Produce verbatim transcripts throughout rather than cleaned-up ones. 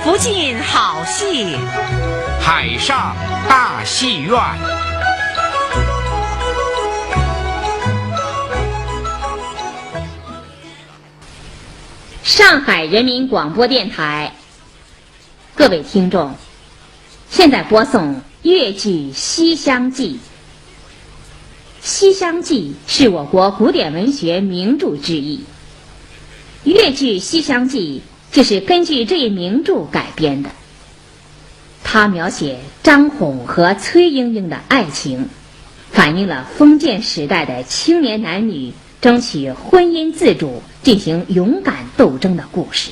不尽好戏。海上大戏院。上海人民广播电台，各位听众，现在播送越剧《西厢记》。《西厢记》是我国古典文学名著之一，越剧《西厢记》就是根据这一名著改编的。它描写张宏和崔莺莺的爱情，反映了封建时代的青年男女争取婚姻自主、进行勇敢斗争的故事。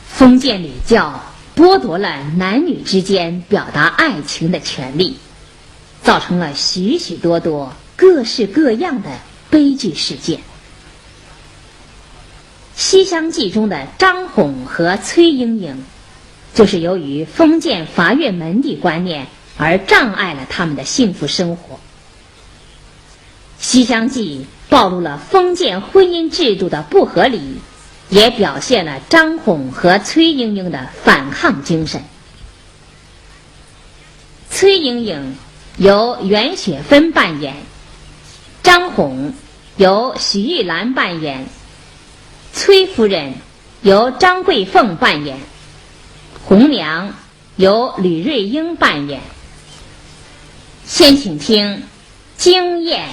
封建礼教剥夺了男女之间表达爱情的权利，造成了许许多多各式各样的悲剧事件。《西厢记》中的张宏和崔莺莺，就是由于封建乏月门第观念而障碍了他们的幸福生活。《西厢记》暴露了封建婚姻制度的不合理，也表现了张宏和崔莺莺的反抗精神。崔莺莺由袁雪芬扮演，张宏由许玉兰扮演，崔夫人由张桂凤扮演，红娘由吕瑞英扮演。先请听《惊艳》。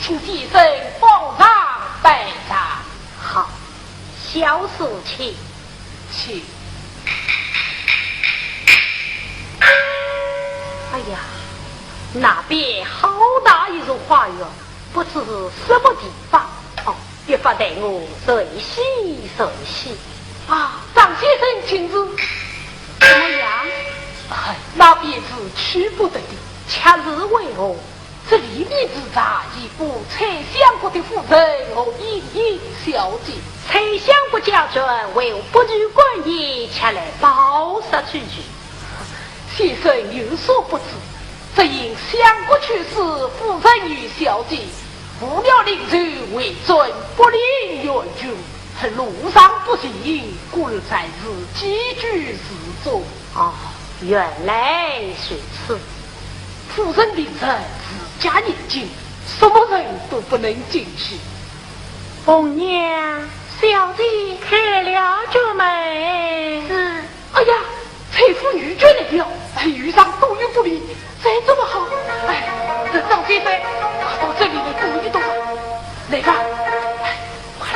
请先生方丈拜茶。好，小婿请。请。哎呀，那边好大一座花园，不知是什么地方。哦，越发待我细细细。啊，张先生请住。怎么样？哎，那便是去不得的。却是为何？ 这里面之茶已不采香阁的夫人和莺莺小姐。采香阁家眷，为何不去管理，却来报说出去？先生有所不知，只因香阁去世，夫人与小姐无奈临终，为尊不灵元君，路上不行，故而暂时寄居寺中。哦，原来如此。 夫人平日治家严谨，什么人都不能进去。红娘，小姐开了角门。是。哎呀，采夫女眷来了，哎，遇上多有不便，这怎么好？哎，这张先生，到这里来躲一躲吧。来吧，哎，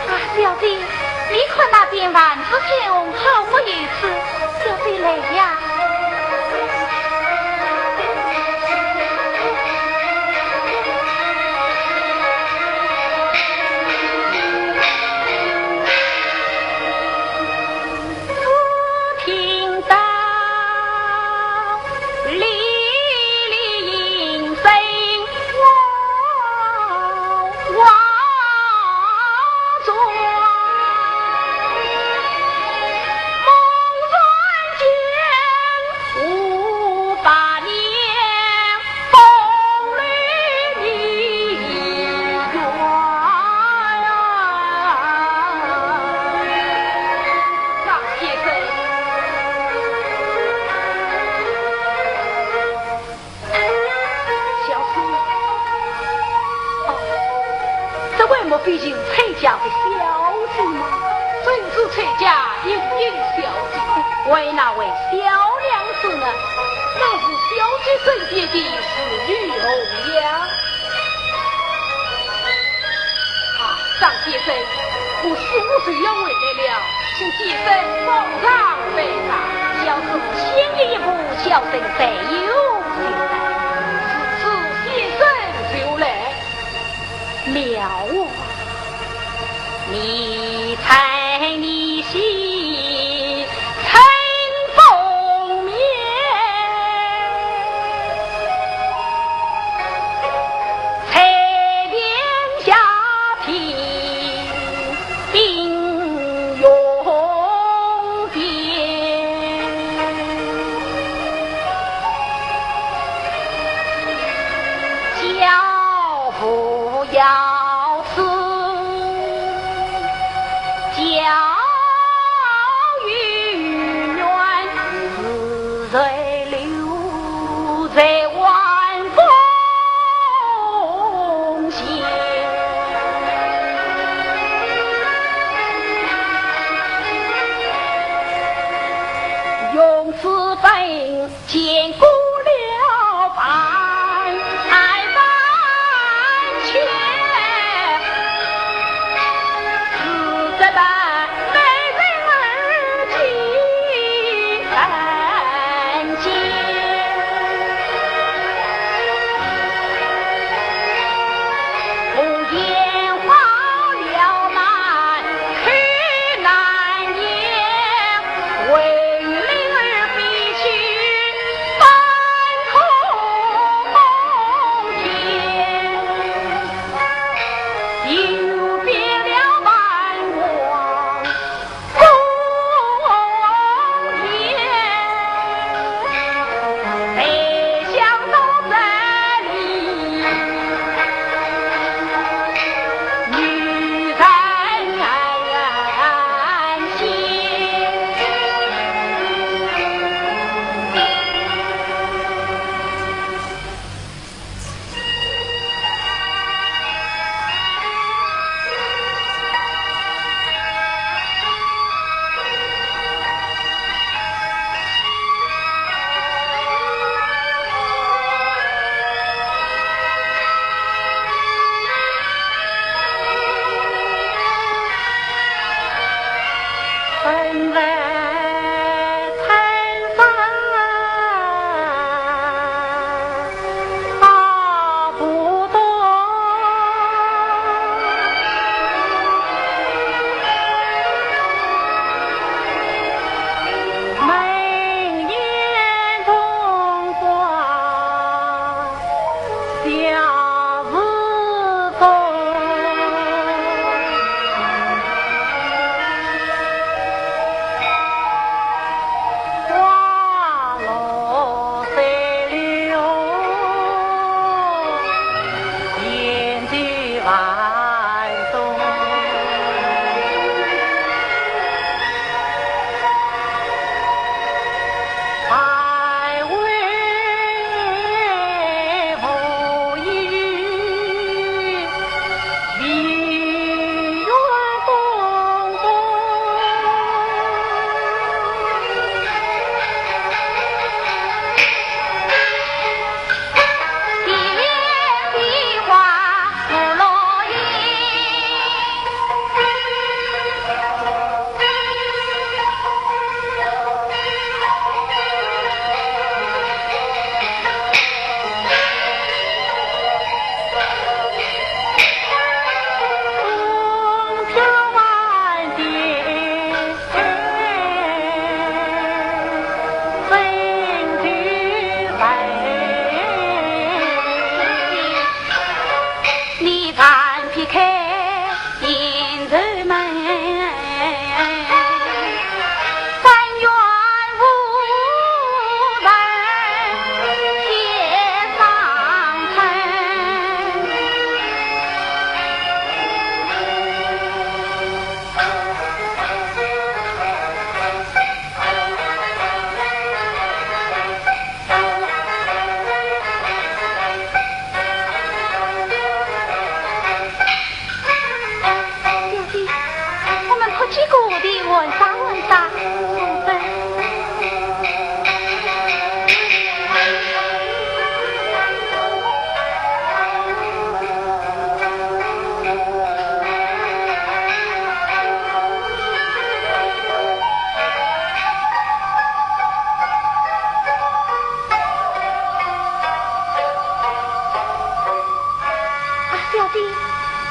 啊，小姐，你看那边万紫千红，好不如此，小姐来呀。小姐，哦，这位莫非就是采家的小姐吗？正是采家莺莺小姐。为哪位小两字呢？那是小姐身边的侍女红娘。啊，张先生，我师父就要回来了。 请先生方丈拜茶。小婿先行一步，小生随后就来。如此，先生就来。妙啊！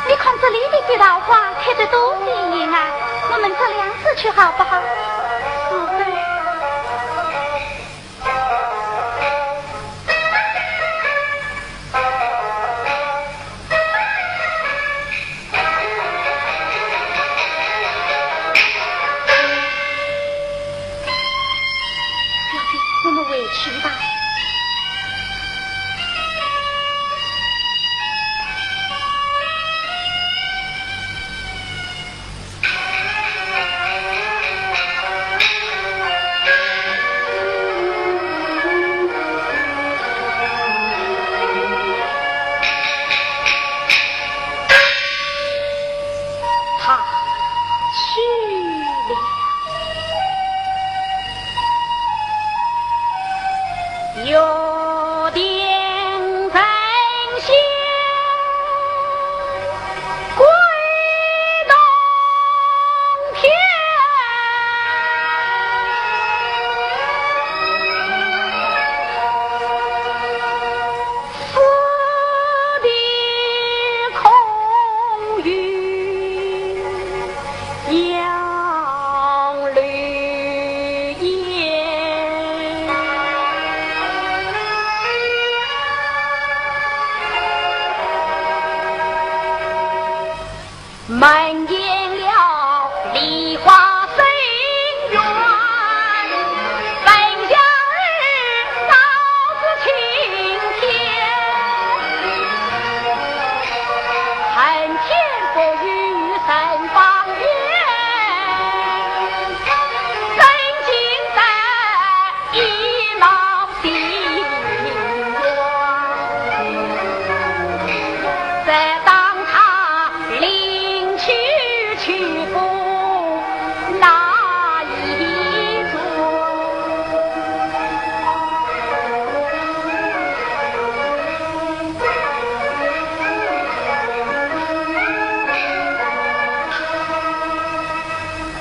你看这里的白桃花开得多鲜艳啊，我们折两枝去好不好？是的。小姐，我们回去吧。 他去了。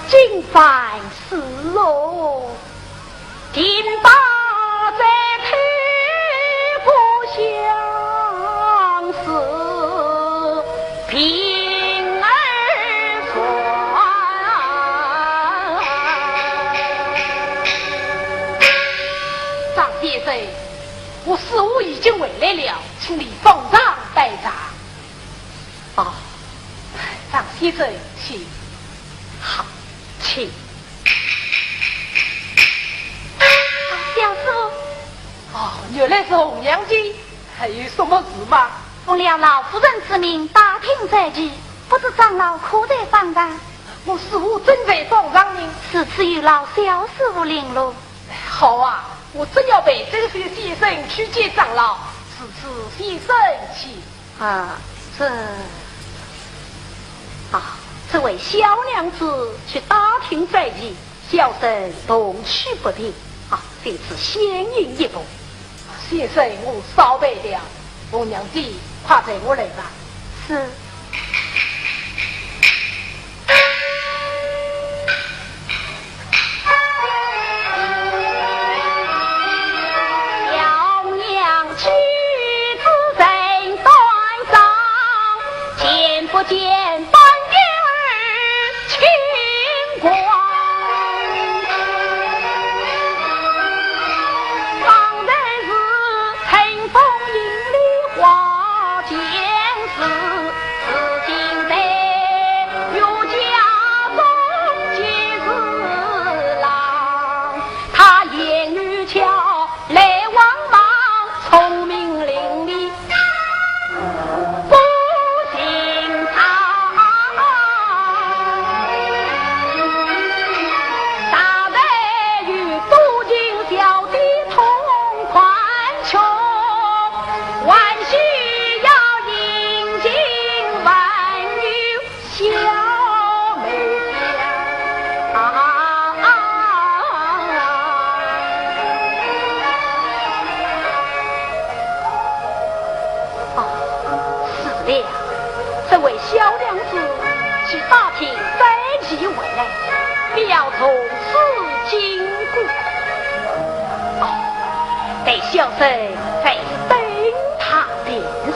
今番是哦，定保在头不相思平儿传。张先生，我师父已经回来了，请你方丈拜茶。 哦，张先生，请。好，请。啊，小师父。哦，原来是红娘姐，还有什么事吗？奉了老夫人之命，打听斋期，不知长老可在方丈？我师父正在方丈呢。如此有劳小师父领路。好啊，我正要陪这位先生去见长老，如此先生请。 啊，这，啊，这位小娘子去打听斋期，小生同去不便，啊，在此先行一步。先生，我少陪了，红娘姐，快随我来吧。是。 小娘妻子人断肠，见不见半点儿情光。方才是春风引里花间事， 如今在岳家中见侍郎，他言语巧，来往忙，聪明伶俐，不寻常。大概与多情小姐同款穷， 还需要殷勤问候小妹家。啊，哦，是了，这位小娘子去打听斋期回来，必要从此经过。哦，待小生在此等她便是。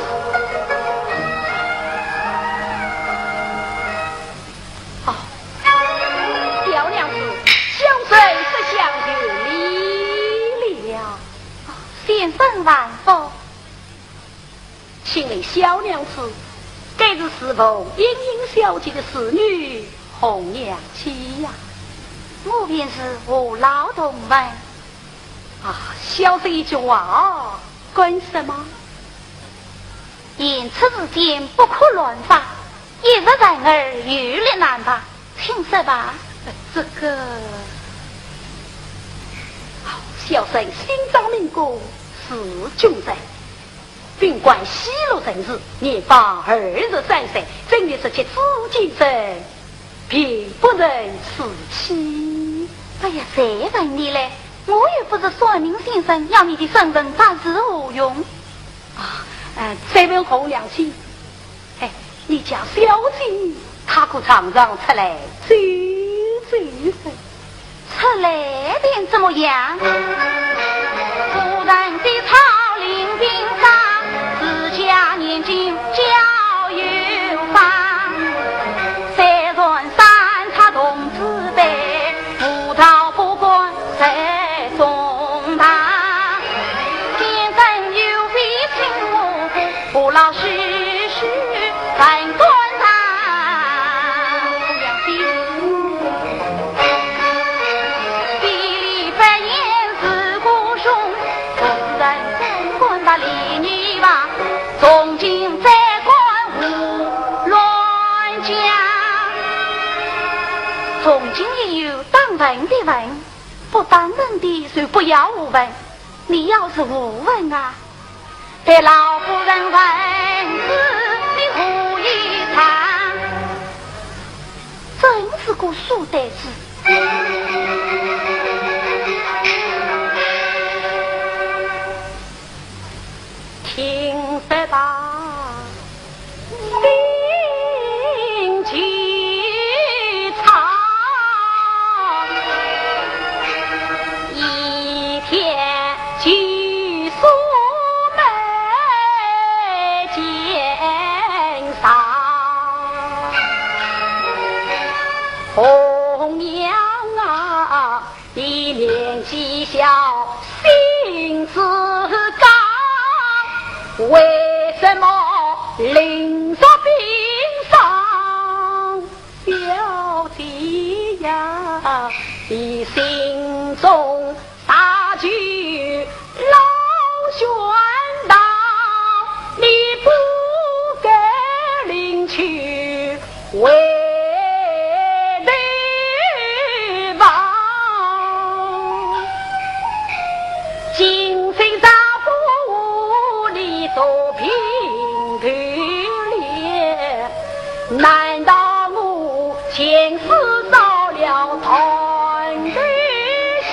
请问小娘子，该是侍奉莺莺小姐的侍女红娘妻呀？我便是，何劳动问？啊，小生有句话，敢说吗？言出如箭，不可乱发，一入人耳，有力难拔。 请说吧。这个，好，小生姓张名珙，字君瑞，本贯西洛人氏，年方二十三岁，正月十七子建生，并不曾娶妻。哎呀，谁问你嘞？我又不是算命先生，要你的生辰八字何用？啊，呃，再问红娘亲， 哎，你家小姐她可常常出来走走噻？出来便怎么样？夫人的草林平上，自家年轻交友芳。虽然三尺童子辈，舞刀不过谁中堂。天生有位青目虎， 不老诗书万端长。比例不言自古雄，何时人怎敢把礼仪忘？从今再敢胡乱讲。从今以后，当问的问，不当问的就不要胡问。你要是胡问啊， 被老夫人问死，你何以答？真是个书呆子。听说罢， 心急草，一天寄宿眉间上。红娘啊， 你年纪小，心志刚，为什么临着病丧？小姐呀，你心中大局老悬当，你不该临去 为对方。今生若不你做平头了，难道我前世少了团对象？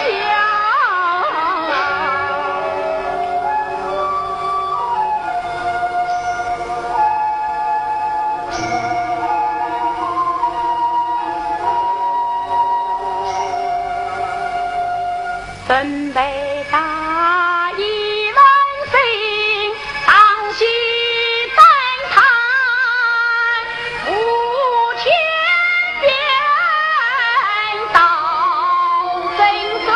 准备打一碗水，当先担汤，无钱便到深水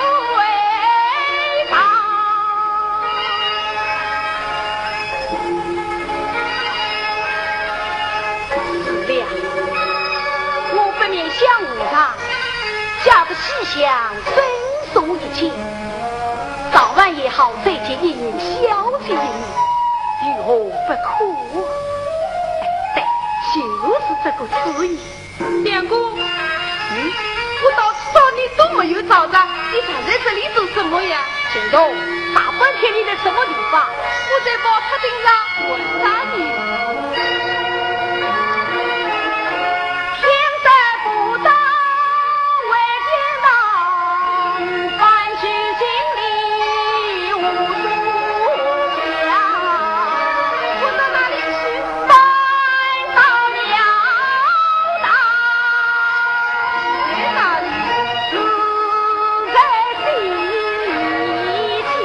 旁。 是了，我不免向和尚借得西厢深宿一夜，早晚也好再见莺莺小姐一面，有何不可？哎，对，就是这个主意。 相公，嗯？我到处找你都没有找着，你站在这里做什么呀？行动，大半天你在什么地方？我在宝塔顶上观察你。天色不早，回天堂，翻去行李无处 我到哪里去？翻到庙堂，在哪里？住在西厢。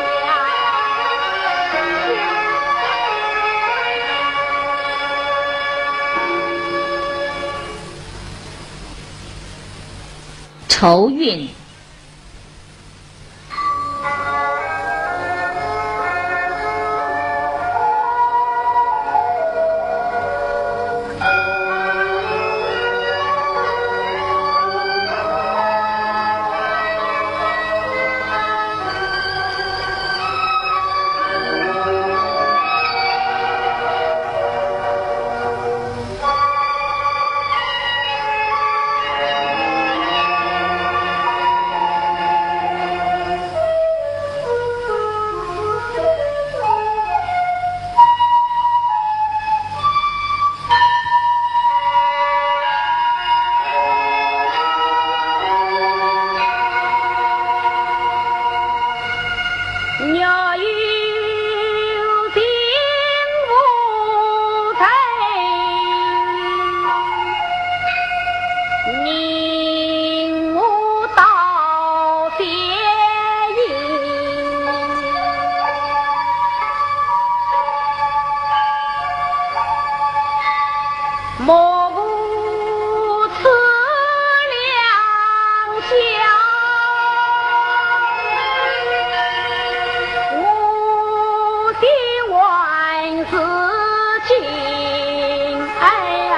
愁云。莫负此良宵，我的还是情。哎，哎，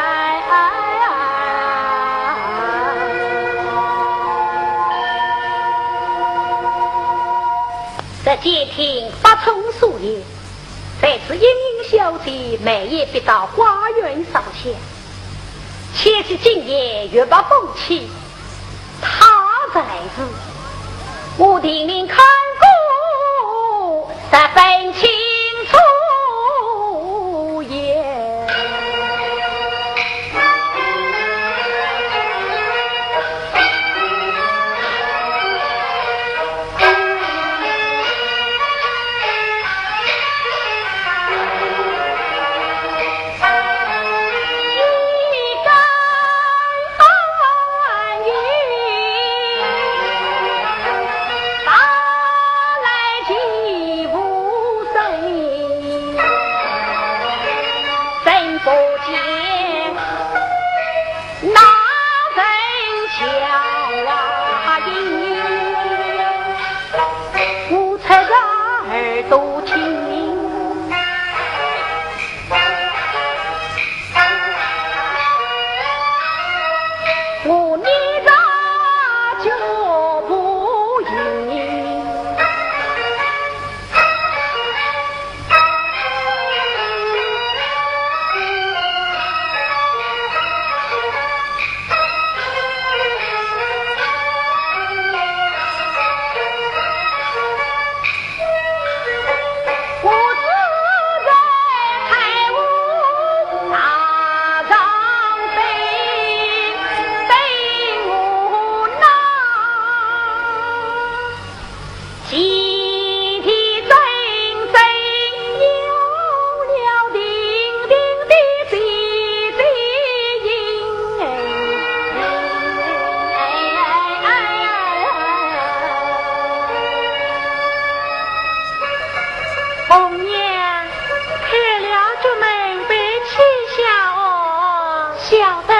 哎，哎。这街亭百虫所夜，在此莺莺小姐每夜必到花园烧香，且喜今夜月白风清，她若来时，我定能看个十分清楚也。 那人叫啊，莺莺，我侧着耳朵听。我捏着脚步行。 红娘，开了角门，备起香哦。晓得。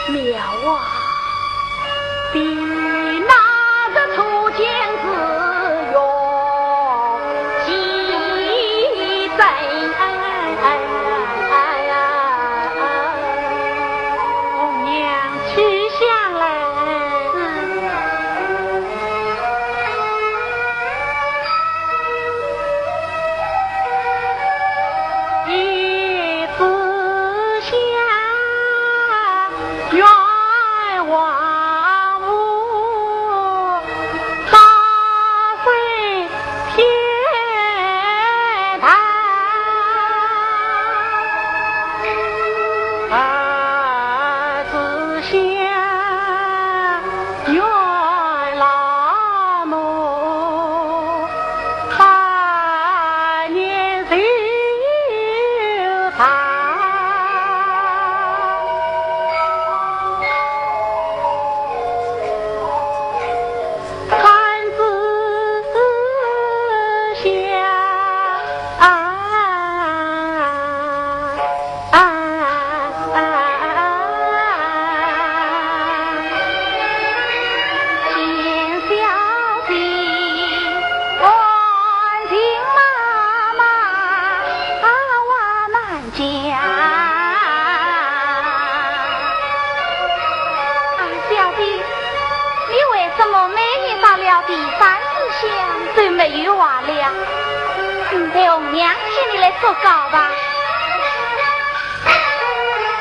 妙啊！ 红娘，取香来。小姐，你为什么每日到了第三炷香就没有话了？嗯，待红娘替你来祝告吧。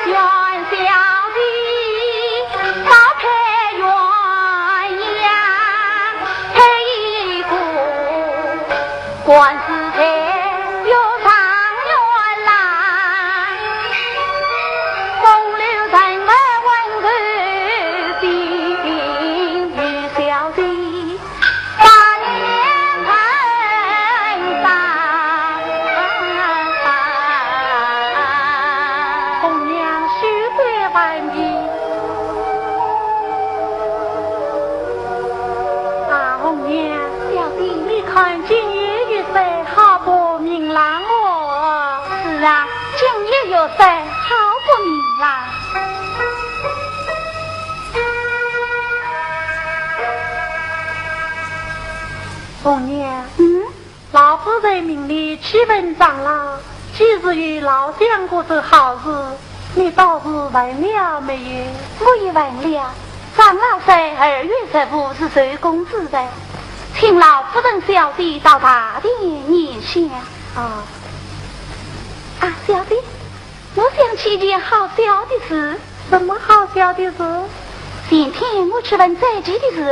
元宵节，烧开鸳鸯配一个，官司才又上院来。风流人儿问候，比比元宵节。 红娘，休得万别。啊，红娘，小姐，你看今夜月色好不明朗哦。是啊，今夜月色好不明朗。红娘，嗯？ 老夫人命你去问长老，几时与老相国说好事，你倒是问了没有？我已问了，长老说二月十五是周公之日，请老夫人小姐到大殿拈香。啊。啊，小姐，我想起一件好笑的事。什么好笑的事？前天我去问斋期的时候，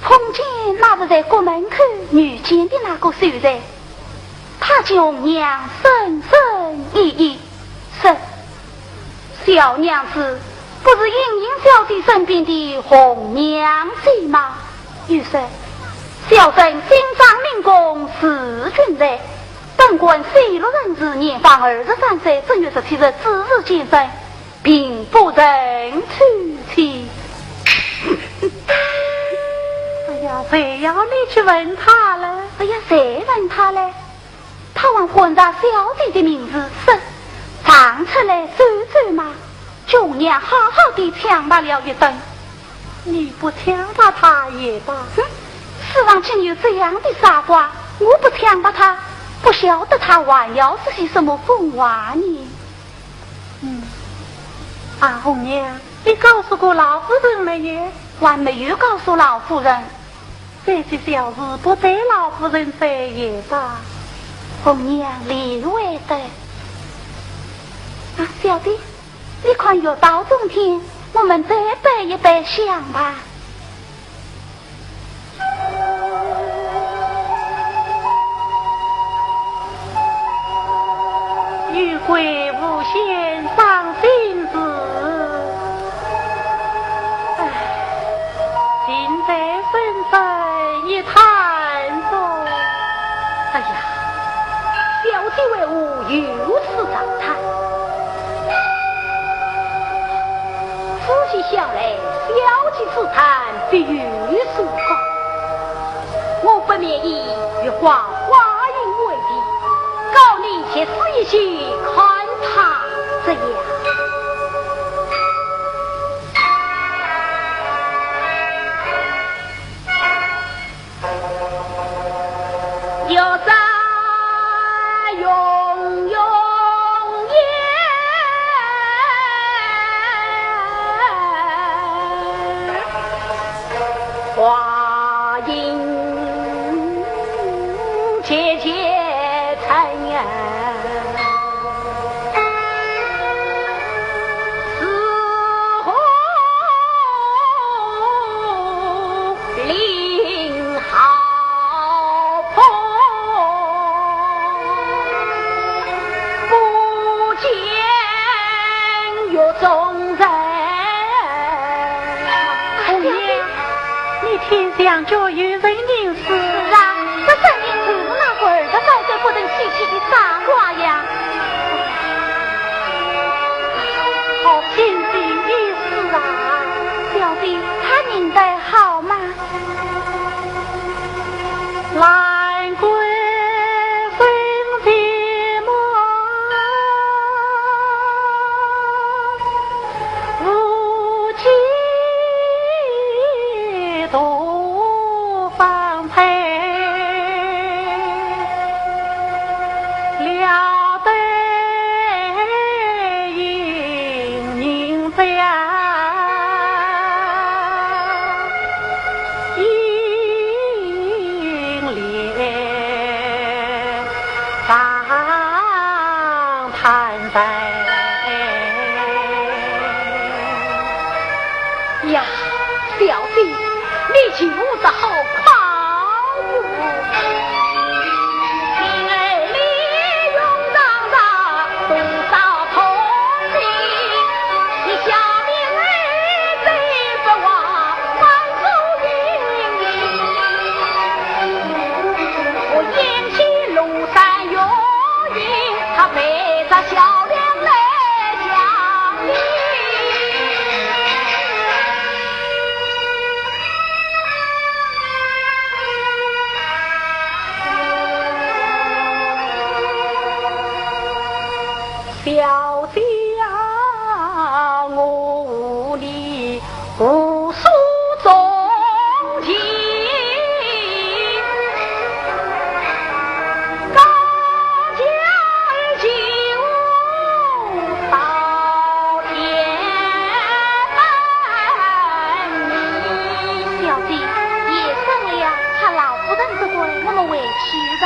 碰见那日在国门口遇见的那个秀才，他见红娘深深一揖，说：“小娘子，不是莺莺小姐身边的红娘姐吗？”又说：“小生姓张名珙，字君瑞，本贯西洛人氏，年方二十三岁，正月十七日子时建生， 并不曾娶妻。”哎呀，谁要你去问他了？哎呀，谁问他嘞？他还唤着小姐的名字，说：“常出来走走嘛。”红娘好好地抢白了一顿。你不抢白他也罢。哼，世上竟有这样的傻瓜，我不抢白他，不晓得他还要说些什么疯话呢。 嗯。啊，红娘，你告诉过老夫人没有？还没有告诉老夫人。这些小事不对老夫人说也罢。红娘理会得。啊，小姐，你看月到中天，我们再拜一拜香吧。 有桂无仙伤心事，唉，情在深深一潭中。哎呀，小姐为何如此长叹？仔细想来，小姐之叹必有所感。 我不免以月华花影为题，高吟绝诗一首，看她怎样。哎呀，你听墙角有人吟诗。是啊，这声音就是那个二十三岁不曾娶妻的傻瓜呀。好清新一诗啊。小姐，他吟得好吗？呀，小姐，你求得好快哟！小姐啊，我你 无所踪迹，家将就到天明。小姐，夜深了，怕老夫人不快，我们回去吧。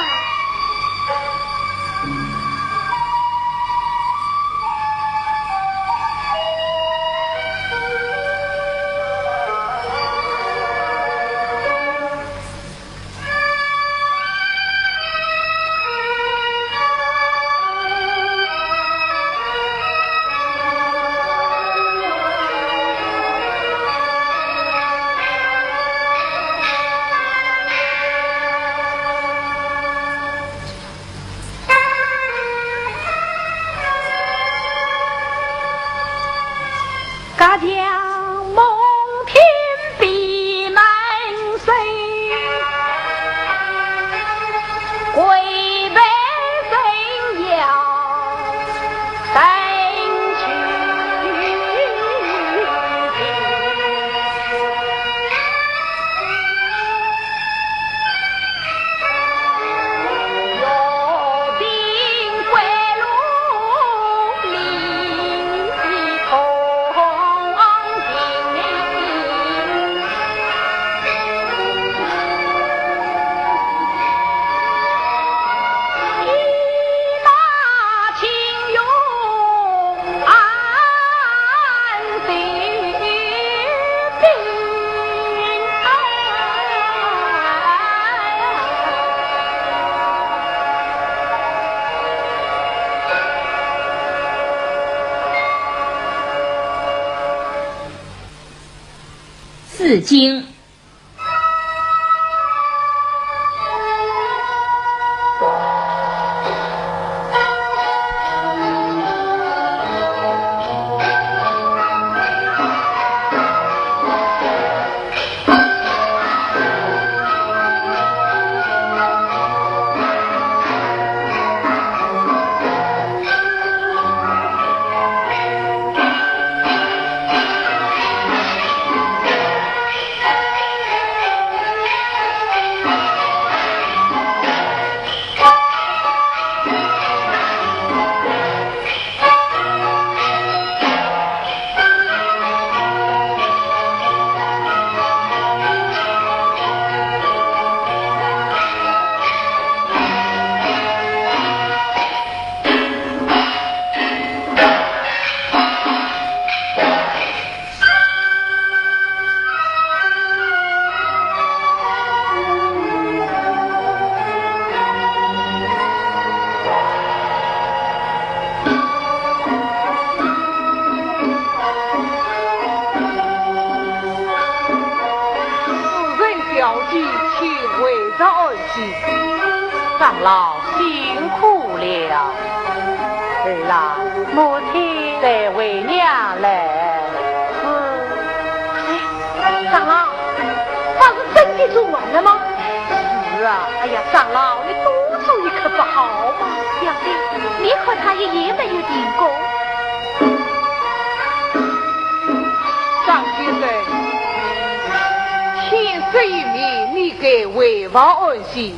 家将蒙听闭门声，跪拜神庙等去。 四经。 夫人小姐，请回朝安歇。长老辛苦了。儿啊，母亲。带为娘来。是。哎，长老，他是真的做完了吗？是啊。哎呀，长老，你多住一刻不好吗？小姐，你看他一夜没有停过。 张先生，天色已明，你该回房安歇，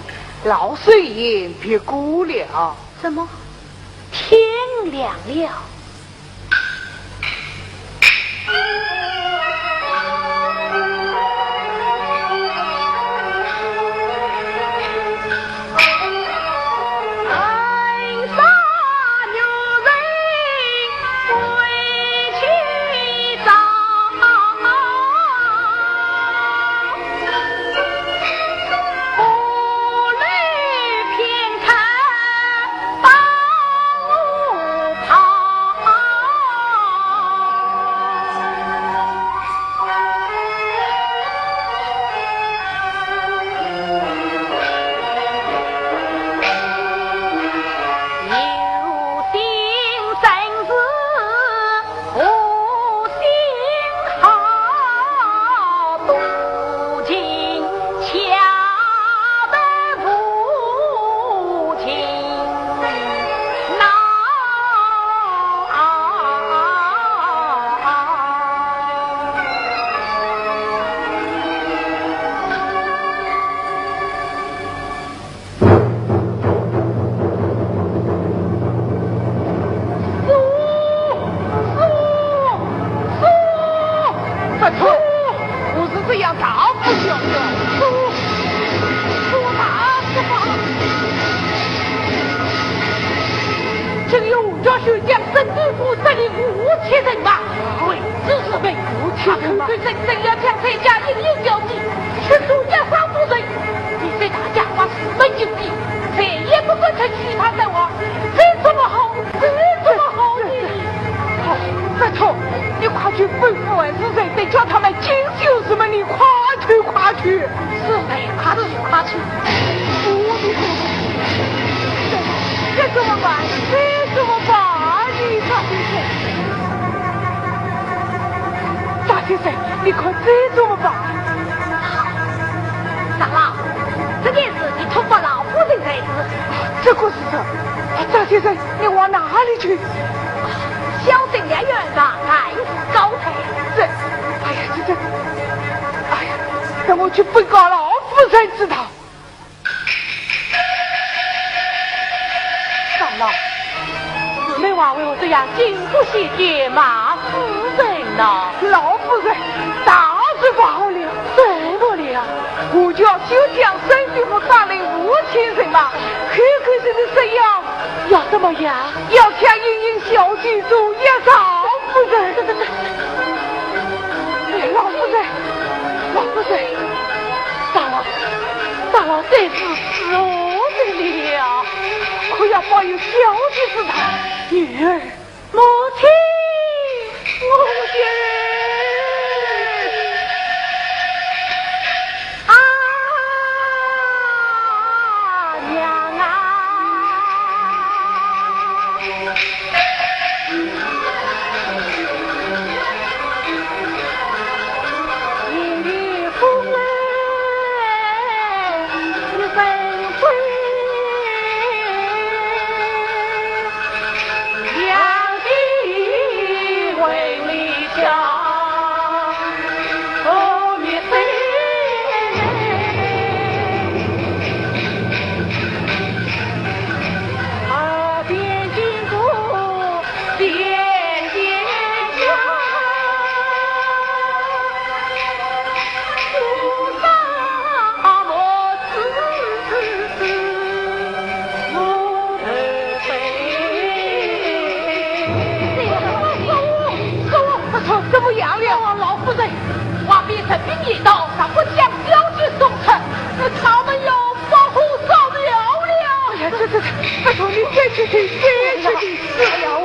老身也别过了。怎么？天亮了？我这里无千人马，为之是备。无千人马。他们真正要将咱家莺莺小姐去做压伤夫人，你在大家花四门金地，谁也不敢去娶她的话，这怎么好？这怎么好呢？好，不错，你快去吩咐万事人，再叫他们进修什么，你快去，快去。是，快去，快去。 这怎么办？这怎么办？你张先生，张先生，你看这怎么办？张老，这件事你托付老夫人才是。这个是什么？啊，张先生，你往哪里去？小生也愿望，爱是高才。这，哎呀，这这，哎呀，让我去禀告老夫人知道。 长老，姊妹王为何这样金不惜节骂夫人呢？老夫人，大事不好了！怎么了？我家小姐身边我打了五千人马，口口声声说要，要怎么样？要抢莺莺小姐做压伤夫人。这这这，哎，老夫人，老夫人，长老， 长老，这是如何得了？可要保佑小姐之道。女儿，母亲，我的儿。啊，娘啊！ 怎么样了？老夫人，外边士兵一到，咱不将小姐送出，他们要 放火烧庙了！哎呀，这这这，哎呦，你再去听，再去听。哎呀，我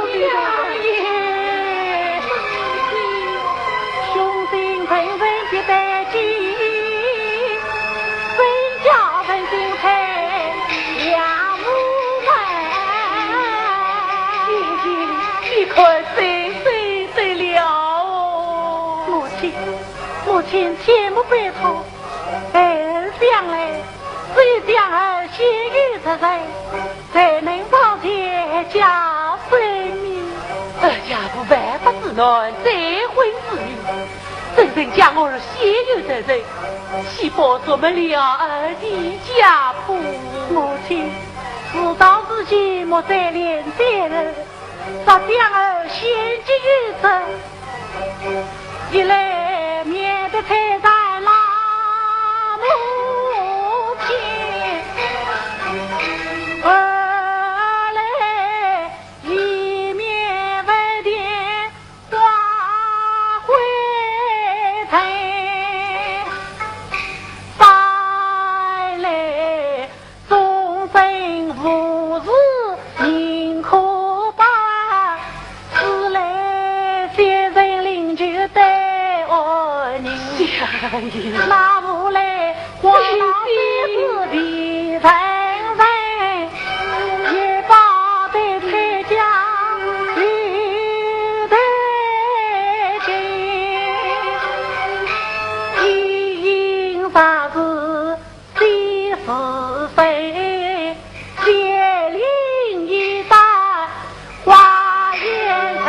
的娘！母亲，母亲，切莫悲痛。 孩儿想来，只有将儿先救出来，才能保全家性命。儿家无万法之难，再婚之女，怎能将儿先救出来，岂不辱没了儿的家谱？母亲，事到如今，莫再恋战了，若将儿先救出来， 一来免得拆散老母亲，二来以免为添花灰尘，三来 终身无事宁可悲，四来先生灵柩待安宁。相爷。那五来花堂三子皮人人，也不得参加礼台。一应啥事 是非，千里一带花颜色。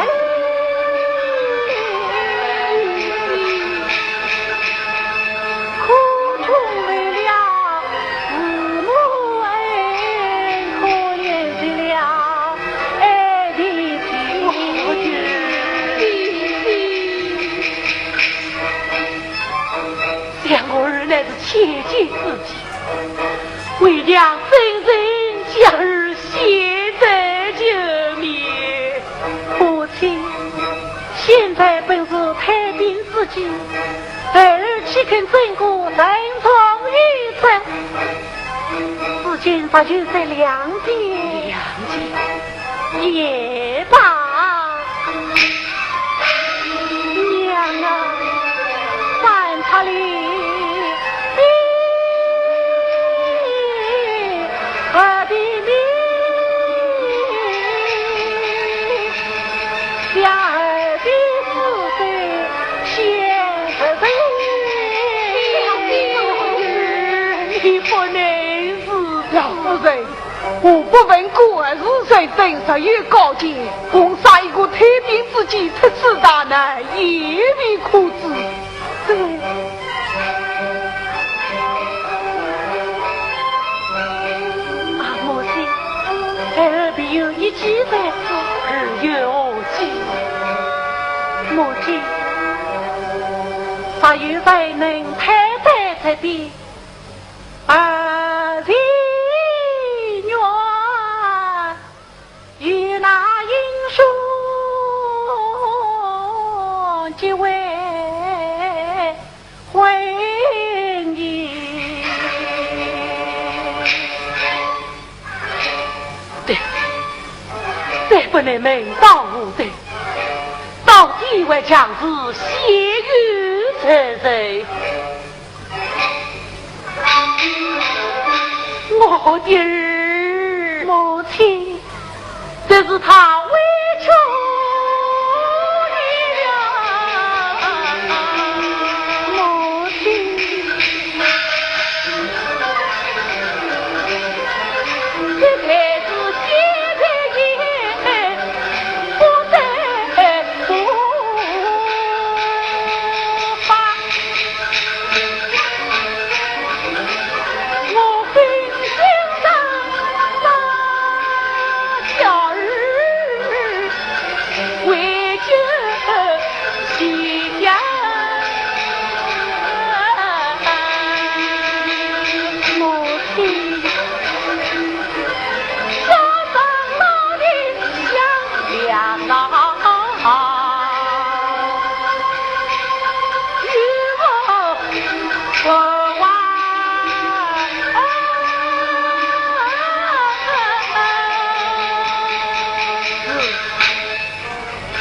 苦痛为了父母恩，可怜极了爱的情。想我儿乃是千金之体， 为娘怎忍将儿献在舅面？本是退兵之计，孩儿岂肯真个顺从于贼？如今若有这两件，两件也罢。娘啊，三尺里 我的命，将儿的死罪先承受。你不能如此。老夫人，我不问过，是谁等十月高见，共商一个退兵之计，出此大难，也未可知。 啊，母亲，孩儿必有一计在手。儿有计？母亲，若有谁能退得贼兵，儿情愿 与那英雄结为婚姻。对，再不能门当户对，到底还强是先有罪人。 我的儿。母亲。这是他委屈你了，母亲。这才是现在也不得不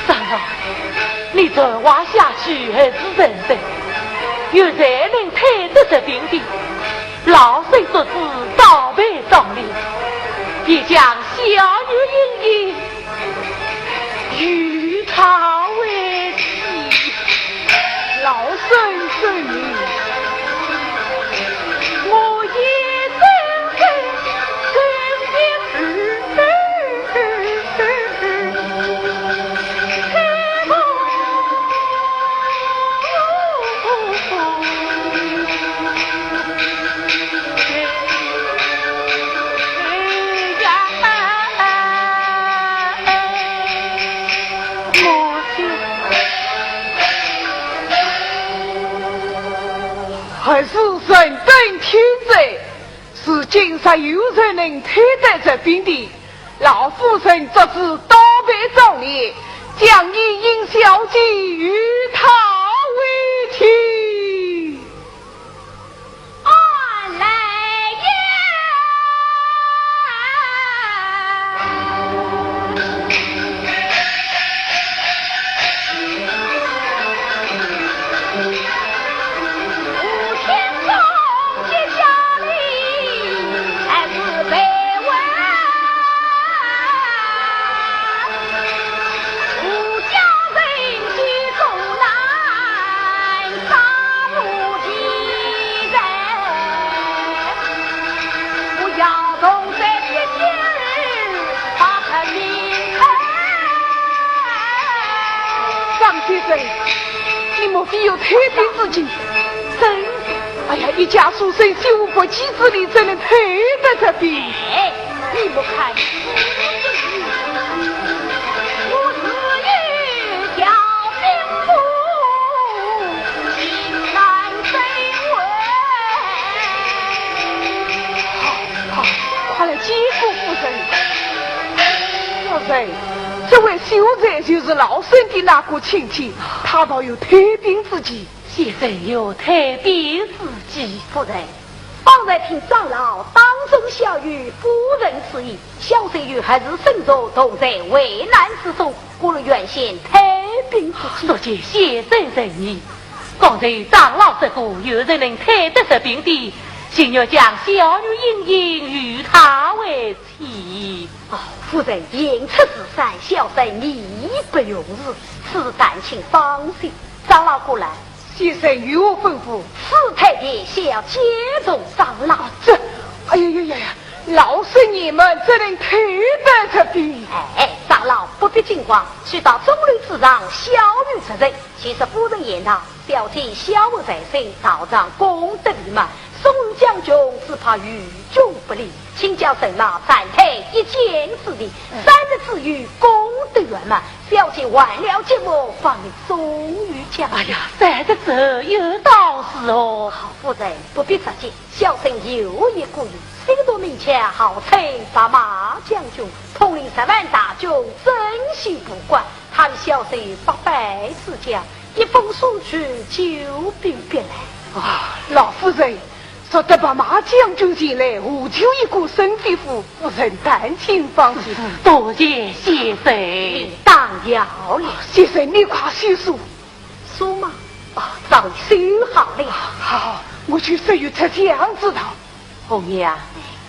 张老，你传话下去还是迟得，有谁能退得贼兵的？ 老身做主倒背当礼，便将小女莺莺与他为妻。老身遵命。我也遵命。还是人等听着，如今若有人能退得贼兵的，老夫人做主倒背当礼，将莺莺小姐与他为妻。 张先生，你莫非有退兵之计？真是。哎呀，一介书生，虽无国际之力，怎能退得贼兵？哎，你莫看。 好，好，快来见过夫人。夫人，这位秀才就是老身的那个亲戚，他倒有退兵之计。先生有退兵之计？夫人，方才听长老当众晓谕夫人之意，小生有合事深重，同在危难之中，故而愿献退兵之计。多谢先生仁义。刚才长老说过，有人能退得贼兵的，请你将小女莺莺与他为 妻。哦，夫人，行出此山，小生义不容辞，此事但请放心。长老过来。先生有何吩咐？此退的小姐同长老。这，哎呀呀呀呀，老身你们怎能退得贼兵？哎，长老不必惊慌，去到钟楼之上，小女出人， 其实夫人言道，小姐孝厚在身，道上功德弥漫，松原将军只怕于军不利，请叫人马暂退一箭之地，三日之后功德圆满，小姐完了节目，方能送回家。哎呀，三日之后有道是哦。好，夫人不必着急，小生有一个人，西都名将号称白马将军，统领十万大军，镇守潼关。 他与小生八拜之交，一封书去就禀别来。啊，老夫人，说得白马将军前来，何求一个沈飞虎，夫人但请放心。多谢先生。打扰了。先生，你快写书。书吗？哦，早已写好了。好，我去说与出将知道。 红娘，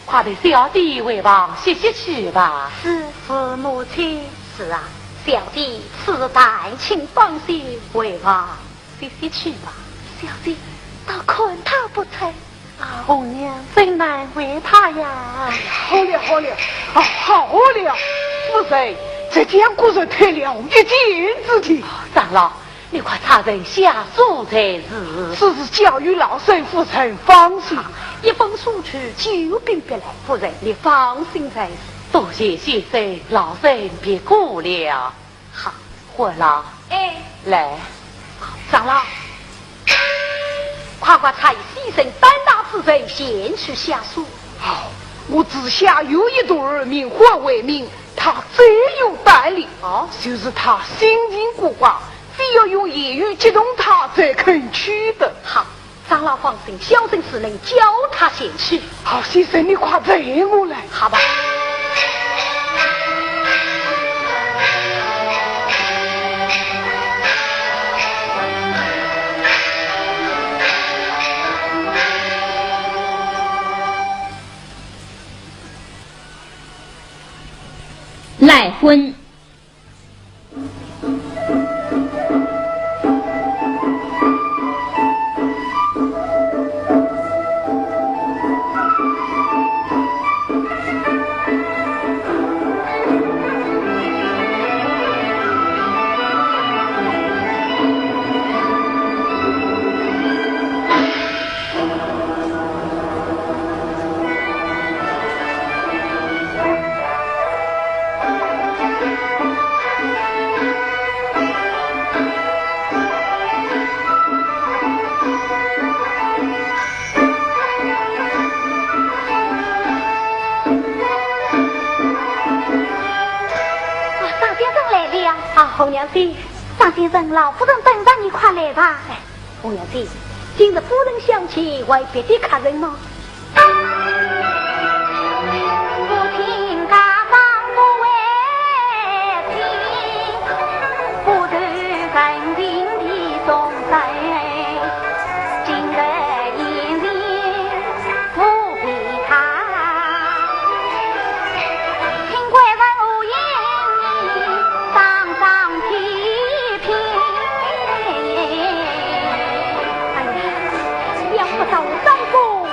快陪小姐回房歇息去吧。是。是母亲。是啊，小姐，此事但请放心，回房歇息去吧。小姐，倒看她不成。啊，红娘，真难为她呀。好了，好了，啊，好了，夫人，这将果然退了一箭之地。长老， 你快差人下书才是。此事交与老身夫人放心。一封书去就禀别来，夫人你放心才是。多谢先生，老身别过了。好。欢郎。哎。来。长老，快快差一些人担大之人前去下书。好，我知下有一徒儿名唤为民，他最有胆力。哦。就是他心情古怪， 非要用言语激动他才肯去的。好，长老放心，小生自能叫他前去。好，先生，你快随我来。好吧。 赖婚。 啊，张先生来了。啊，红娘姐。张先生，老夫人等着你，快来吧。哎，红娘姐，今日夫人相请，还有别的客人吗？ 哎呀，想不到张公 啊，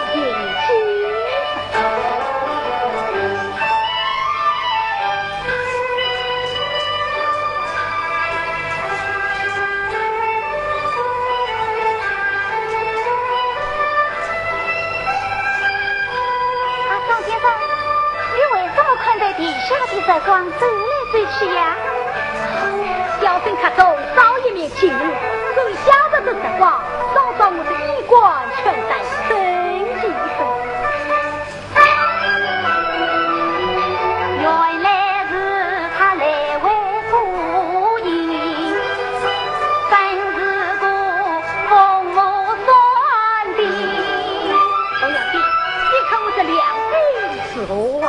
张先生，你为什么看着地下的时光走来走去呀？小生看中少爷面前，所以下着的时光，照照我的衣冠，全在生意中。原来是他来为我啊。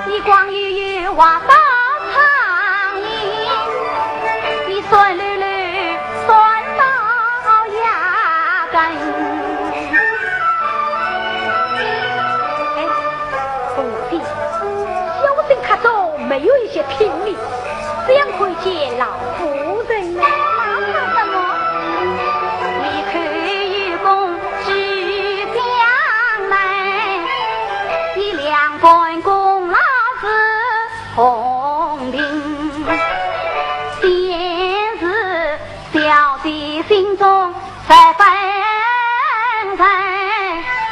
一光悠悠话到苍天，一酸溜溜酸到牙根。哎，红姐，小生看着没有一些听力，想看见老夫人呢。那怕什么？你可以公 举将来，一两干功劳是公平，但是小姐心中十分在。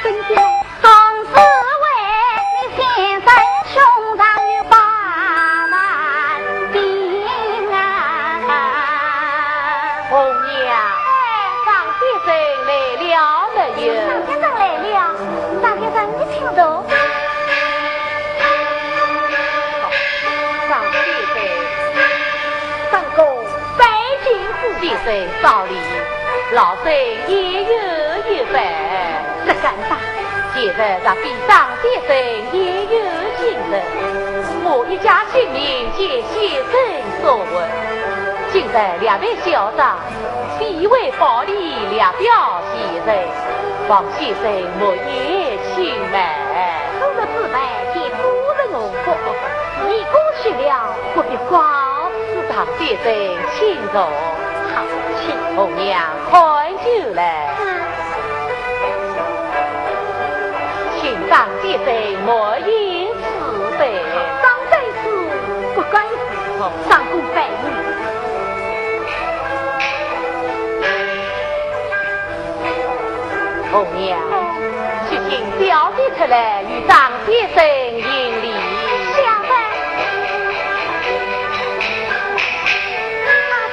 真的？总是为你先生胸上有疤嘛病啊。红娘，张先生来了没有？张先生来了，张先生，你请坐。张先生，张公拜见夫人。先生少礼，老身也有一拜。这敢当？前日若非张先生也有心人，我一家性命皆先生所护。今日两位小张 必为报你两表谢罪，望先生莫嫌轻慢。我若自白，见夫人何福？事已过去了，不必告辞。张先生请坐。好，请。红娘，看酒来。嗯。请张先生满饮此杯。张在此，不敢。 张公拜你。红娘，去请小姐出来，与张先生行礼。小姐。啊，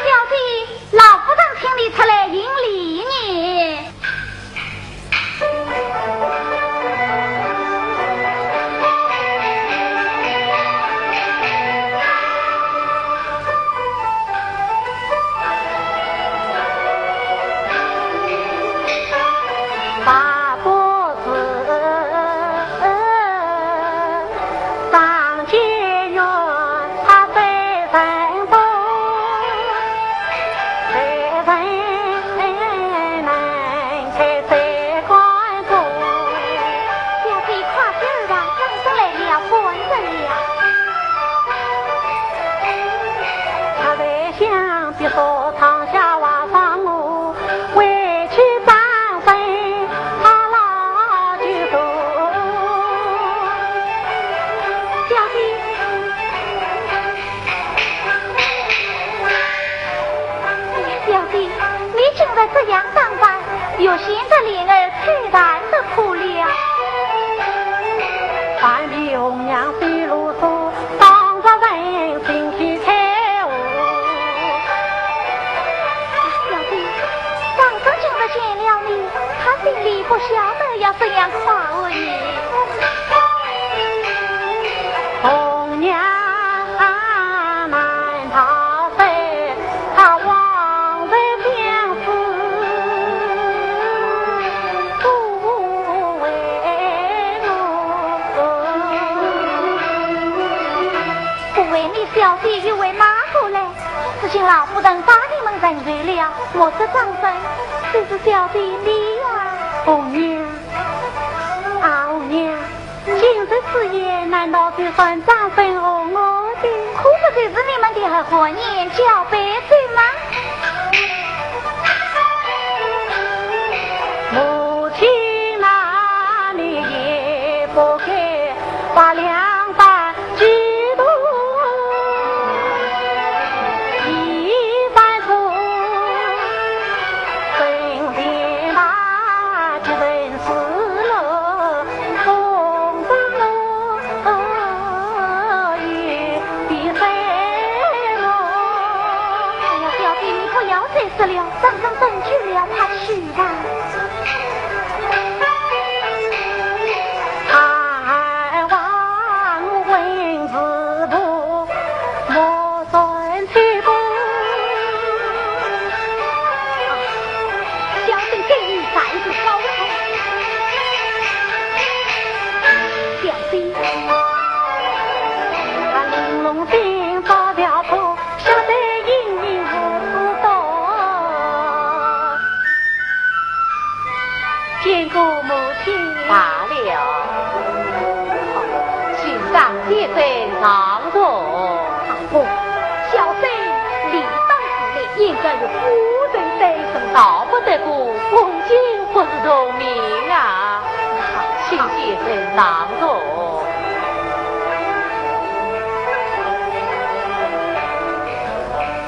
小姐，老夫人请你出来行礼呢。 小姐，快点儿吧，张生来了，不安生了。小姐，小姐，你今日这样打扮，越显得脸儿丑淡得可怜。 小姐，张生今日见了你，他心里不晓得要怎样夸我呢。 不为你小姐又为哪个来？如今老夫人把你们认罪了，莫说张生，就是小姐你呀。红娘，啊，红娘，今日之宴难道就算张生和我的？可不就是你们的合欢宴交杯酒吗？ 哎呀，小姐，罢了。请张先生上座。啊，不，小生理当侍立，应该与夫人对坐。逃不得个，恭敬不如从命啊。请先生上座。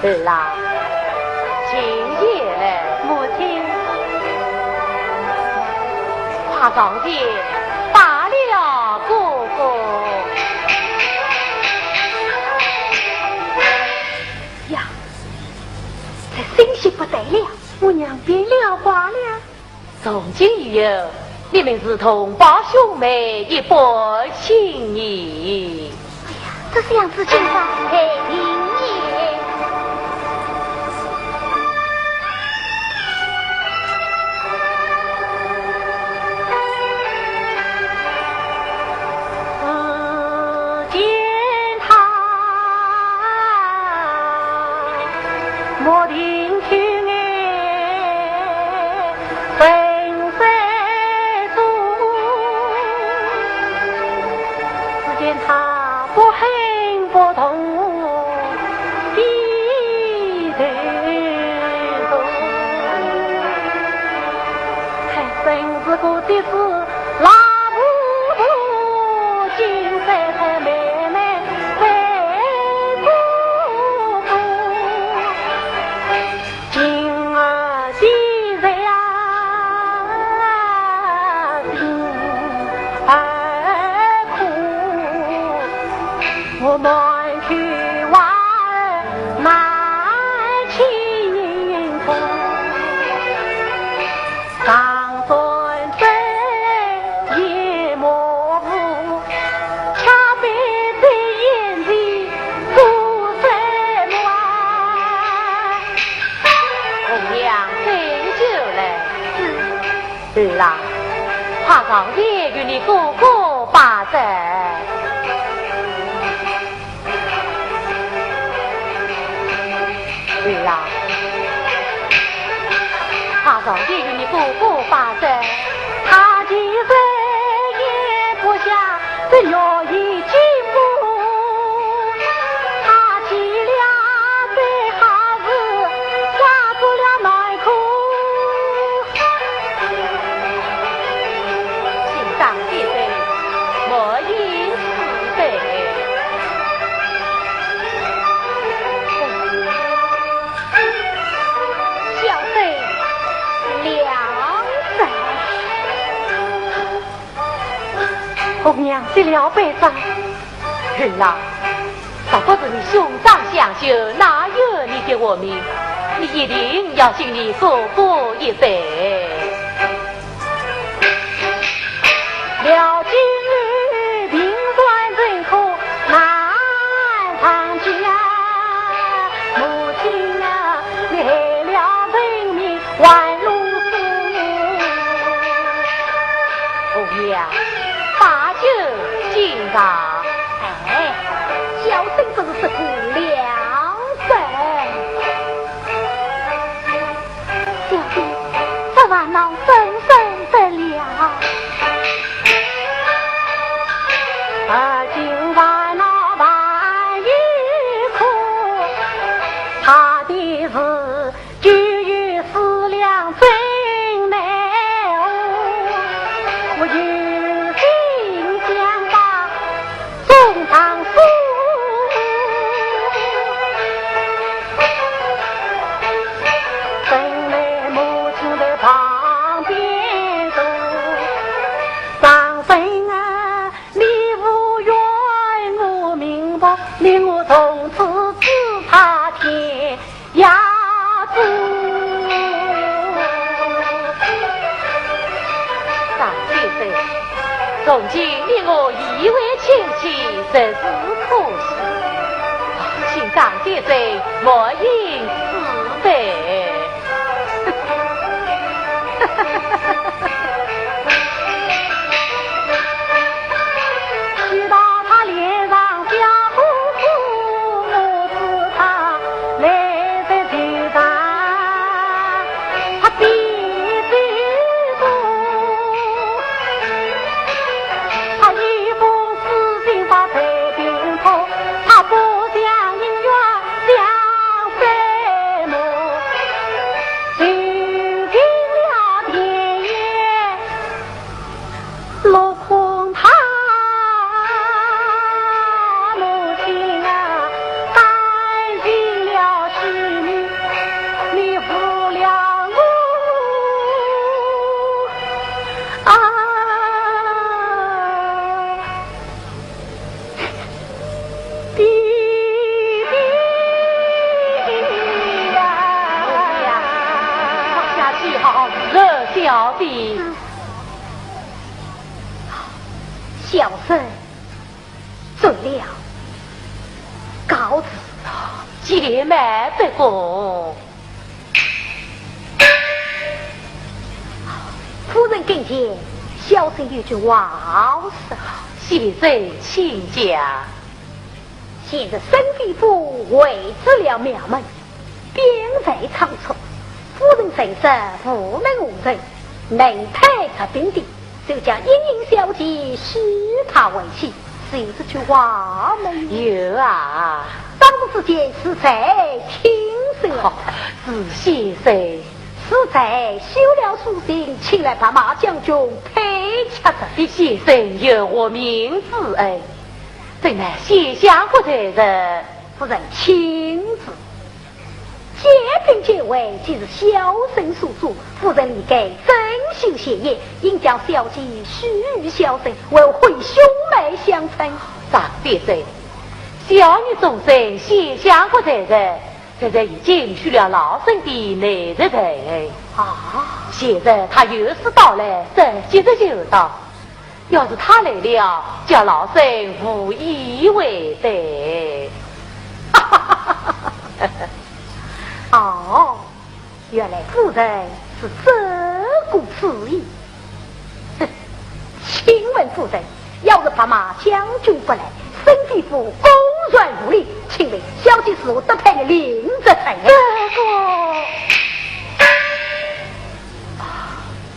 儿啊，请起来。母亲。 快上前拜了哥哥。呀，这信息不得了，我娘变了卦了。从今以后，你们如同胞兄妹一般亲密。 哎呀，这是娘子今朝配定也。只见他莫停去眼 神色中，只见他不哼不动低头。还真是个的是老婆婆，金山山妹妹为哥哥。 今儿既然心儿苦，我满去花儿难清风。 常转身也模糊，恰被这眼睛注视望。红娘斟酒来。是。儿啊，快上前与你哥哥拜寿。 儿啊，快上前与你哥哥拜寿。他既然咽不下这药已进补，他起了这好事，下作了难苦。请张先生，莫因此悲。 小生了然。红娘接了杯茶。儿啊，若不是你兄长相救，哪有你的活命？你一定要敬你哥哥一杯。 了今日平川人口难上家，母亲啊，你害了人民万路苦。红娘，把酒敬上。哎，小生真是个良人。 小姐，这烦恼怎生得了？而今烦恼万一苦，怕的是就有思量真难安。我有心想把 送上书，等待母亲在旁边坐。张生啊，你无怨无明白，你我从此只差天 涯路。张先生，从今你我已为亲戚，实是可喜。请张先生莫因此悲。许大他脸上笑呵呵，我知他 来得自然，他必须说。小生醉了，告辞。且慢，不恭。夫人跟前，小生有句话要说。先生请讲。现在沈飞虎回至了庙门， 兵败仓促，夫人甚至无能无人，能退出兵的，就叫莺莺小姐许她为妻，是有这句话没有？有啊。当时之间是谁听说？哦，是先生。是谁修了书信，请来白马将军退却这兵？先生有活命之恩，怎奈先相国在上。夫人请住。 解兵解围，既是小生所做，夫人理该遵行协议，应将小姐许与小生，为兄妹相称。张先生，小女终身，先相国在上，这才已经许了老身的内侄。啊？现在他有事到来，这即日就到。 要是他来了，叫老身无以为报。哦，原来夫人是这个主意。哼，请问夫人，要是白马将军不来，沈飞虎公然无礼，请问小姐是否得配领这才？这个，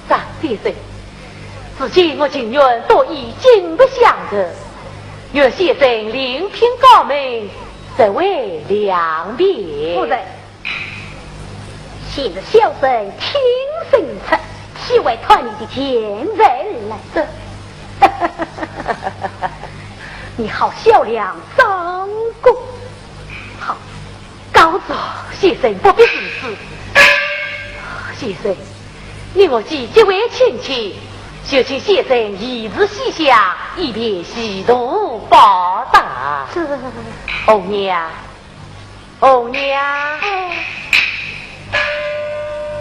张先生， 如今我情愿多以金帛相赠，愿先生另聘高门，实为良便。夫人，现在小生挺身而出，岂会断你的钱财而来？这，你好小量张弓。好， 告辞。先生不必如此。先生，你我既结为亲戚，就请先生移至西厢，以便以图报答。这，红娘，红娘。哎。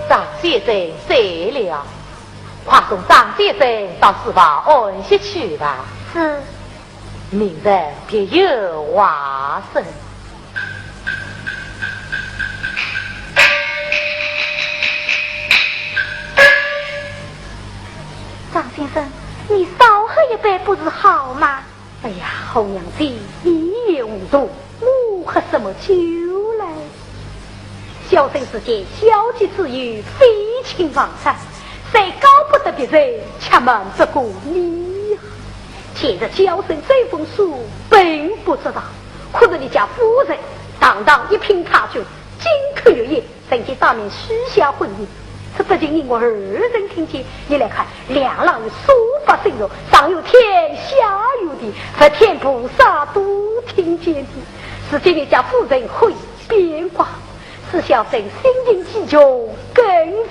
张先生睡了，快送张先生到书房安歇去吧。是。 明日别有话说。张先生，你少喝一杯不是好吗？哎呀，红娘姐，你也糊涂，我喝什么酒来？ 小生是见小姐之友，非亲房上，虽告不得别人，却瞒不过你呀。前日小生这封书本不知道，可是你家夫人堂堂一品太君，金口玉言，曾经当面许下婚姻，这不仅因我二人听见，你来看， 两浪有数百岁月，上有天，下有地，佛天菩萨都听见的。如今你家夫人会变卦，使小生心情激动，更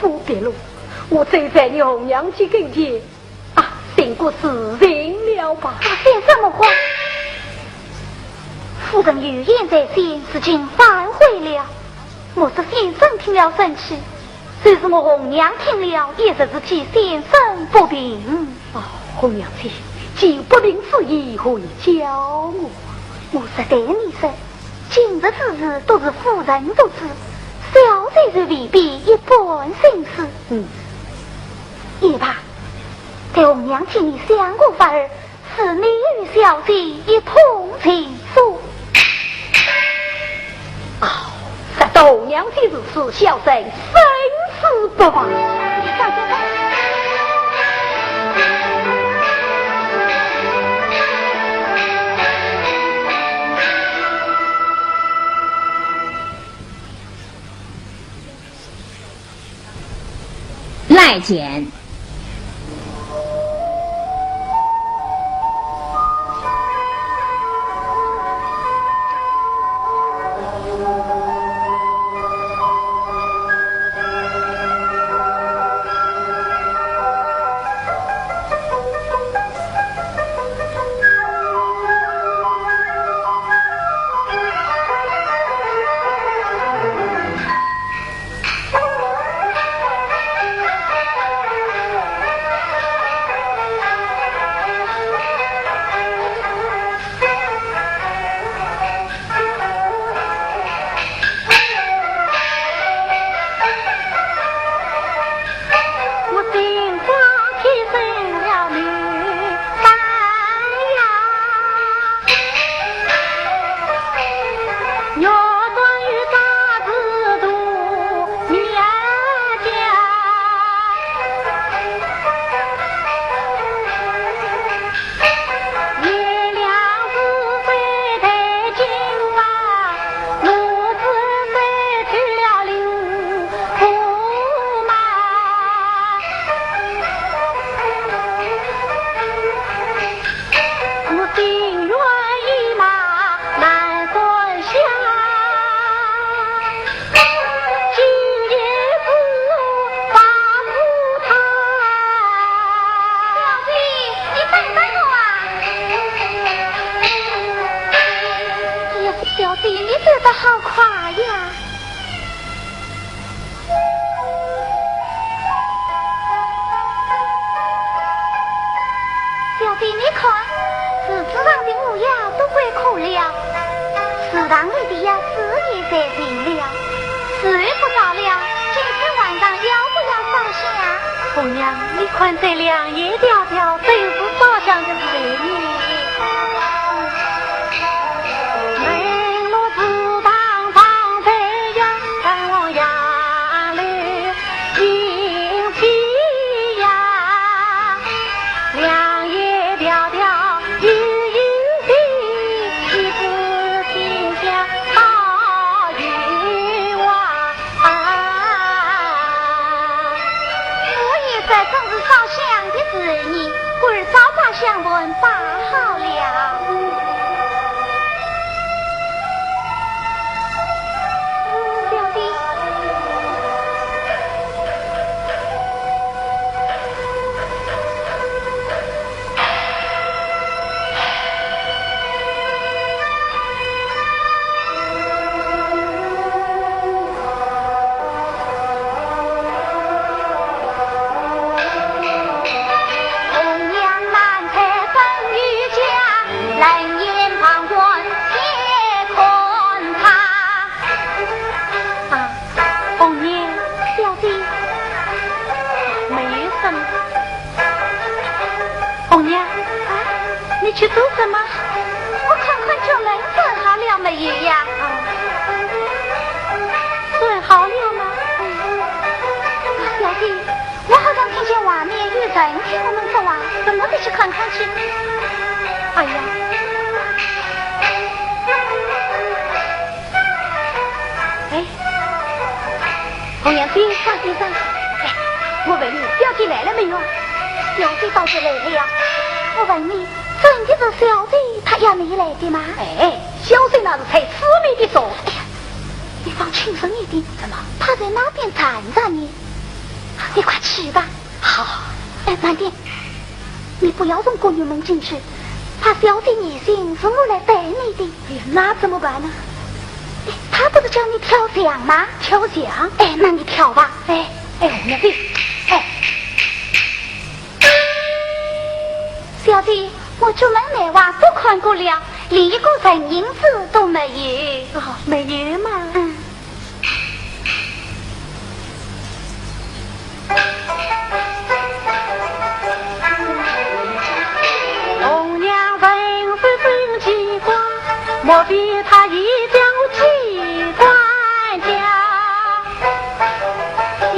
无别路。我走在你红娘姐跟前，啊，寻个自尽了吧。啊，先生莫慌，夫人有言在先，如今反悔了。 莫说先生听了生气，就是我红娘听了，也是替先生不平。哦，红娘姐，既有不平之意，何以教我？我实对你说，今日之事都是夫人做主，小姐是未必一般心思。嗯。也罢，待红娘替你想个法儿， 是你与小姐一同前往。哦，若红娘姐如此，小生生死不忘。小姐，你看，池子上的乌鸦都归壳了，池塘里的鸭子也睡尽了，时候不早了，今天晚上要不要烧香？红娘，你看这两夜貂貂，真是烧香的时候呢。我也说正是烧香的时候呢，故而早把香盘摆好了。小姐，啊，红娘。小姐。没有什么。红娘，啊？你去做什么？我看看角门闩好了没有呀？啊，闩好了吗？嗯。啊，小姐，我好像听见外面有人听我们说话，我们得去看看去。哎呀。 哎，红娘姐，放心上。哎，我问你，小姐来了没有？小姐倒是来了呀。我问你，真的是小姐她要你来的吗？哎，小姐那是在此面的坐。哎呀，你放轻声一点。怎么？她在那边站着呢。你快去吧。好。哎，慢点。 你不要从过院门进去，怕小姐疑心是我来带你的。哎呀，那怎么办呢？哎，她不是叫你跳墙吗？跳墙？哎，那你跳吧。哎，哎，红娘姐，哎。小姐，我角门内外都看过了，连一个人影子都没有。哦，没有吗？嗯。 红娘人是真奇怪，莫非她也叫机关枪？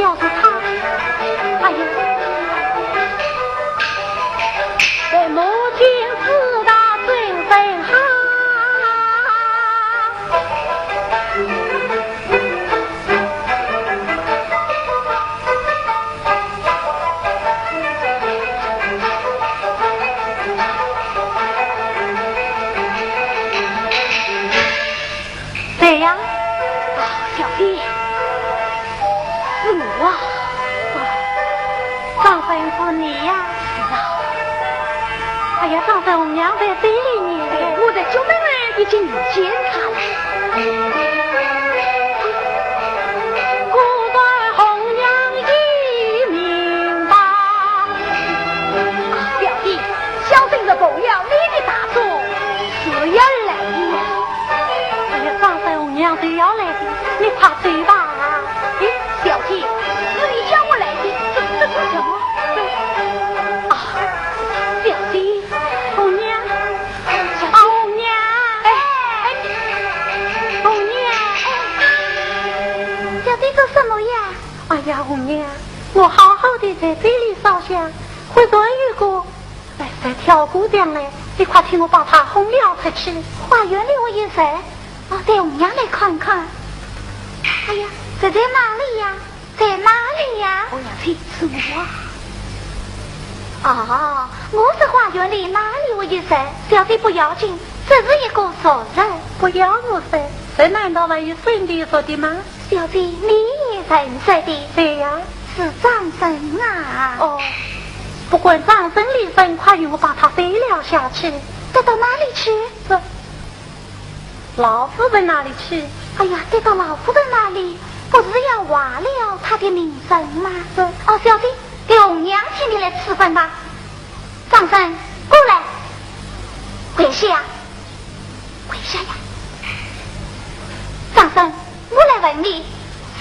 要是她，哎呀，在母亲之道真正好。 谁呀？啊，小姐，是我啊。啊，张生是你呀？是啊。哎呀，张生，红娘在这里呢。哎，我在角门外已经遇见她了。果然红娘已明白。啊，小姐，小生是奉了你的大旨，是要来的呀。 哎呀，张生，红娘就要来的，你快走吧。哎，小姐，是你叫我来的，这，这做什么？啊，小姐，红娘，啊，红娘，哎，哎，红娘，哎，小姐做什么呀？哎呀，红娘，我好好的在这里烧香，忽然有个 哎，在跳过墙来，你快替我把她轰了出去。花园里我有谁？哦，带红娘来看看。哎呀，这在哪里呀？在哪里呀？红娘姐，是我啊。哦，我说花园里哪里会有谁？小姐不要紧，这是一个熟人。不要我说，这难道还有生的熟的吗？ 小姐，你也认识的？对呀。是张生啊。哦，不管张生李生，快与我把他带了下去。带到哪里去？这，老夫人那里去。哎呀，带到老夫人那里，不是要坏了他的名声吗？这，哦，小姐，给红娘替你来处分吧。张生，过来。跪下，跪下呀！张生，我来问你，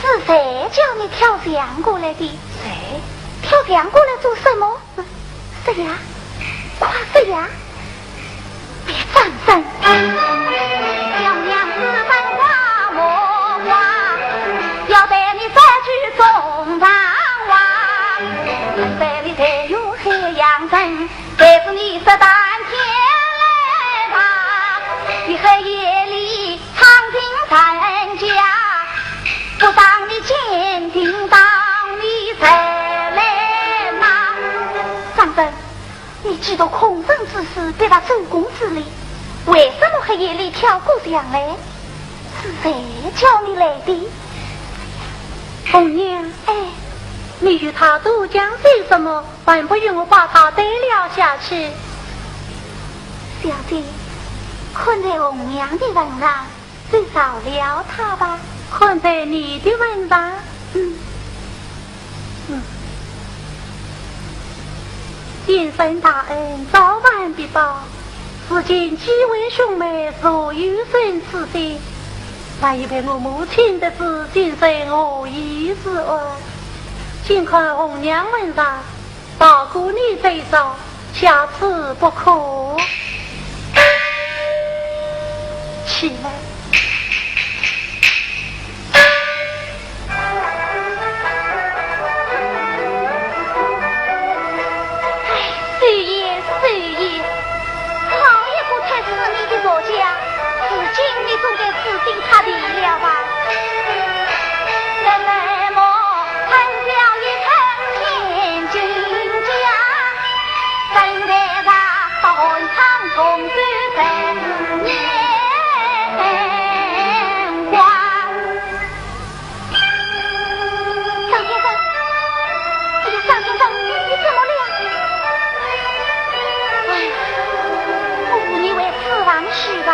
是谁叫你跳墙过来的？谁？跳墙过来做什么？说呀，快说呀！张生。张生，你既读孔圣之书，必达周公之礼，为什么黑夜里跳过墙来？是谁叫你来的？红娘，哎，你与他多讲些什么？ 还不与我把他带了下去？小姐，看在红娘的份上，就饶了他吧。看在你的份上？嗯。嗯。先生大恩，早晚必报。如今既为兄妹，若有生此心，万一被我母亲得知，先生何以自安？先看红娘份上， 大姑你最早，下次不可。起来。哎，少爷，少爷，好一个太师爷的座驾，如今你总该死心塌地了吧？ 张先生，哎呀，张先生，你怎么了？哎，我与你回书房去吧。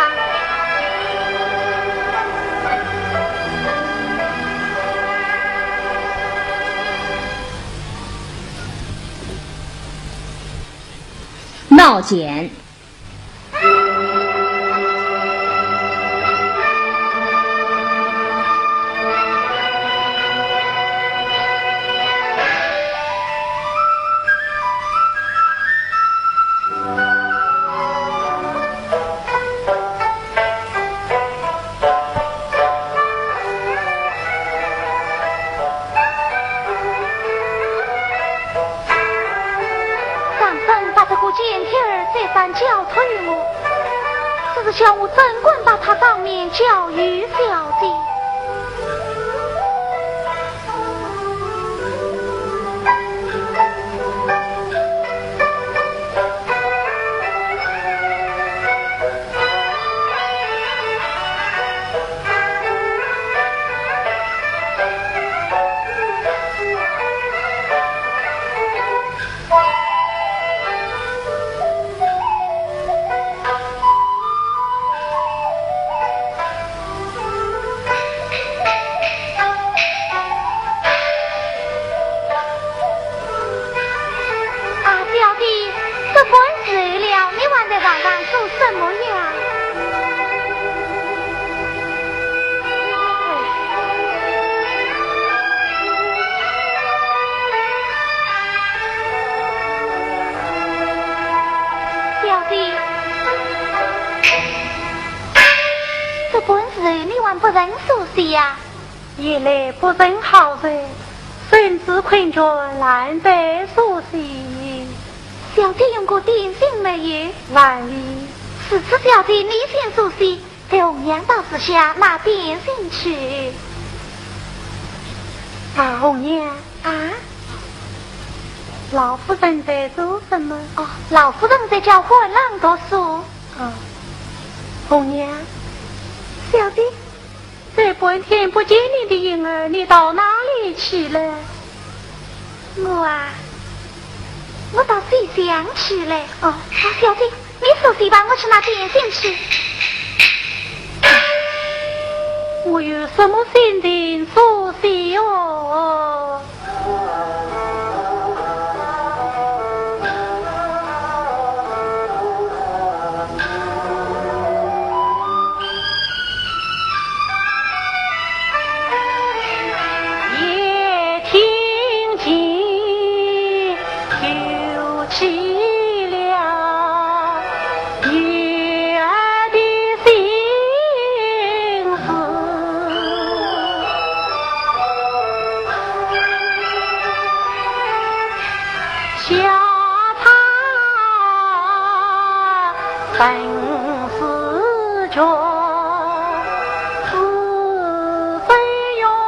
闹简。张生把这个简帖儿再三交托于我，只是叫我怎敢把它当面交与小姐。 啊，小姐，这般时候了，你还在床上做什么呀？ 小姐，这般时候你还不曾梳洗呀？夜来不曾好睡，身子困倦，懒得梳洗。小姐用过点心没有？还未。如此小姐你先梳洗， 待红娘到厨下拿点心去。啊，红娘。啊？老夫人在做什么？哦，老夫人在教欢郎读书。啊，红娘。小姐。这半天不见你的影儿，你到哪里去了？ 我啊，我到水乡去了。哦，啊，小姐，你梳洗吧，我去拿点心去。我有什么心情梳洗哦？本是绝世英雄。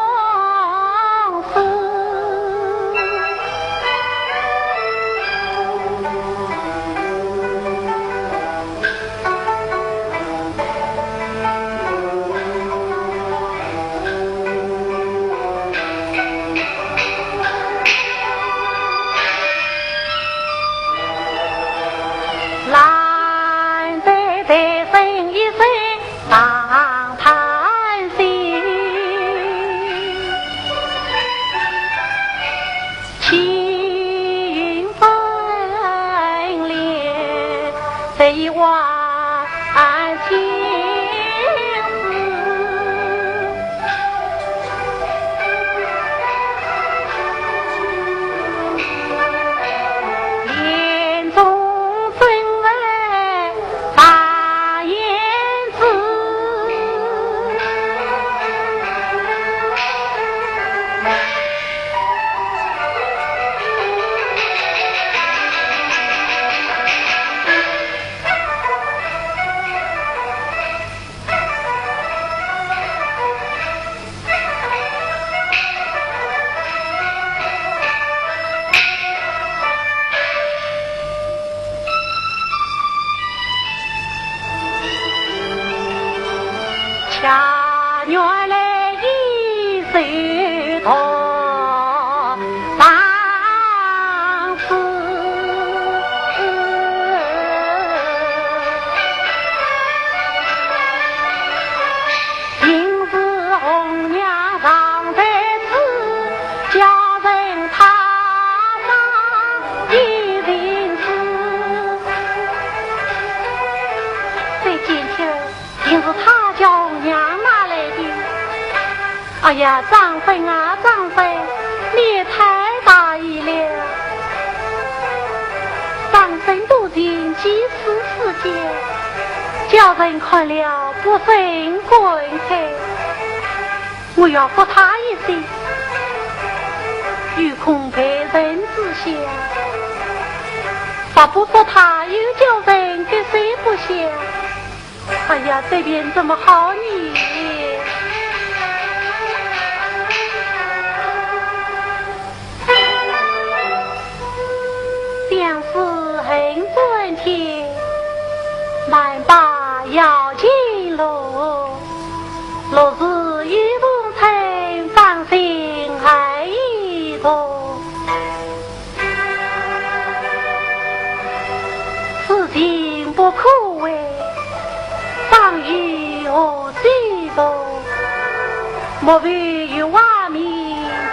难得在生一生长叹息。 青云分裂，谁还清楚？帘中怎问 大胭脂。恰原来一岁同丈夫。 今日红娘尚在此，叫人踏上一径去。这金条儿，定是他叫红娘拿来的。哎呀，张生啊，张生，你也太大意了。张生多情，几次 世间，叫人看了不胜感慨。我要说他一些，又恐被人知晓；若不说他，又叫人隔世不晓。哎呀，这便怎么好呢？ 相思恨转天，难把瑶琴落。落日与风尘，芳心爱已错。此情不可违， 方与何须多？莫非有画面，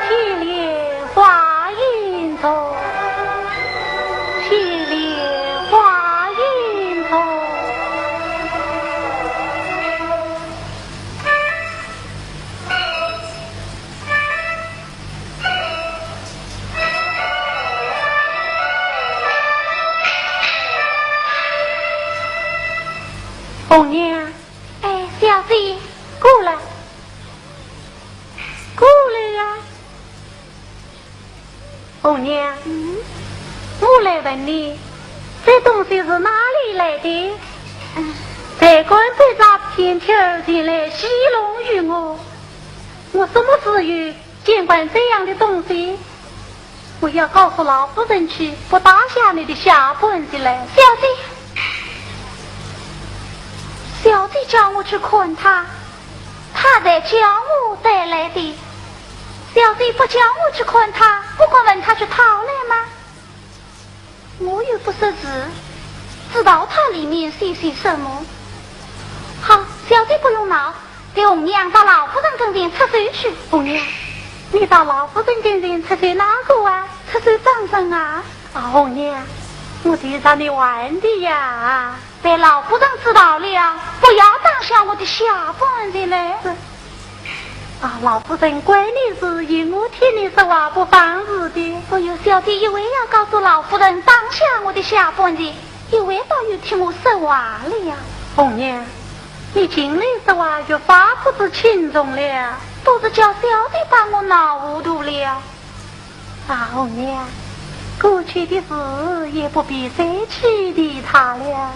天怜花影错，天怜花影错。 红娘。哎，小姐。过来。过来呀。红娘。嗯？我来问你，这东西是哪里来的？嗯。谁敢背着金条儿前来戏弄于我？我什么时候 见惯这样的东西，我要告诉老夫人去，不打下你的下半截来。小姐，小姐叫我去看他，他才叫我带来的。小姐不叫我去看他，我敢问他去讨来吗？ 我又不识字，知道它里面写些什么。好，小姐不用恼，待红娘到老夫人跟前出首去。红娘，你到老夫人跟前出首哪个啊？出首张生啊。啊，红娘，我就让你玩的呀。被老夫人知道了，不要打下我的下半截来。是。 啊，老夫人怪你是因我替你说话不妨事的。哎呦，小姐一会要告诉老夫人打下我的下半截，一会倒又替我说话了呀。红娘，你近来说话越发不知轻重了。都是叫小姐把我闹糊涂了。 啊，红娘，过去的事也不必再去提它了。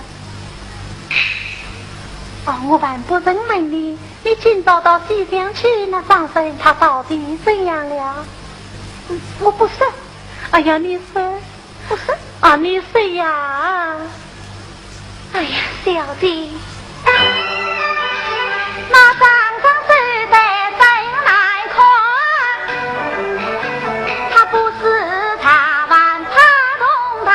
我还不曾问你，你今早到西厢去，那张生他到底怎样了？我不说。哎呀，你说。不说。啊，你说呀。哎呀，小姐，那张生实在真难看，他不是茶碗怕铜盘。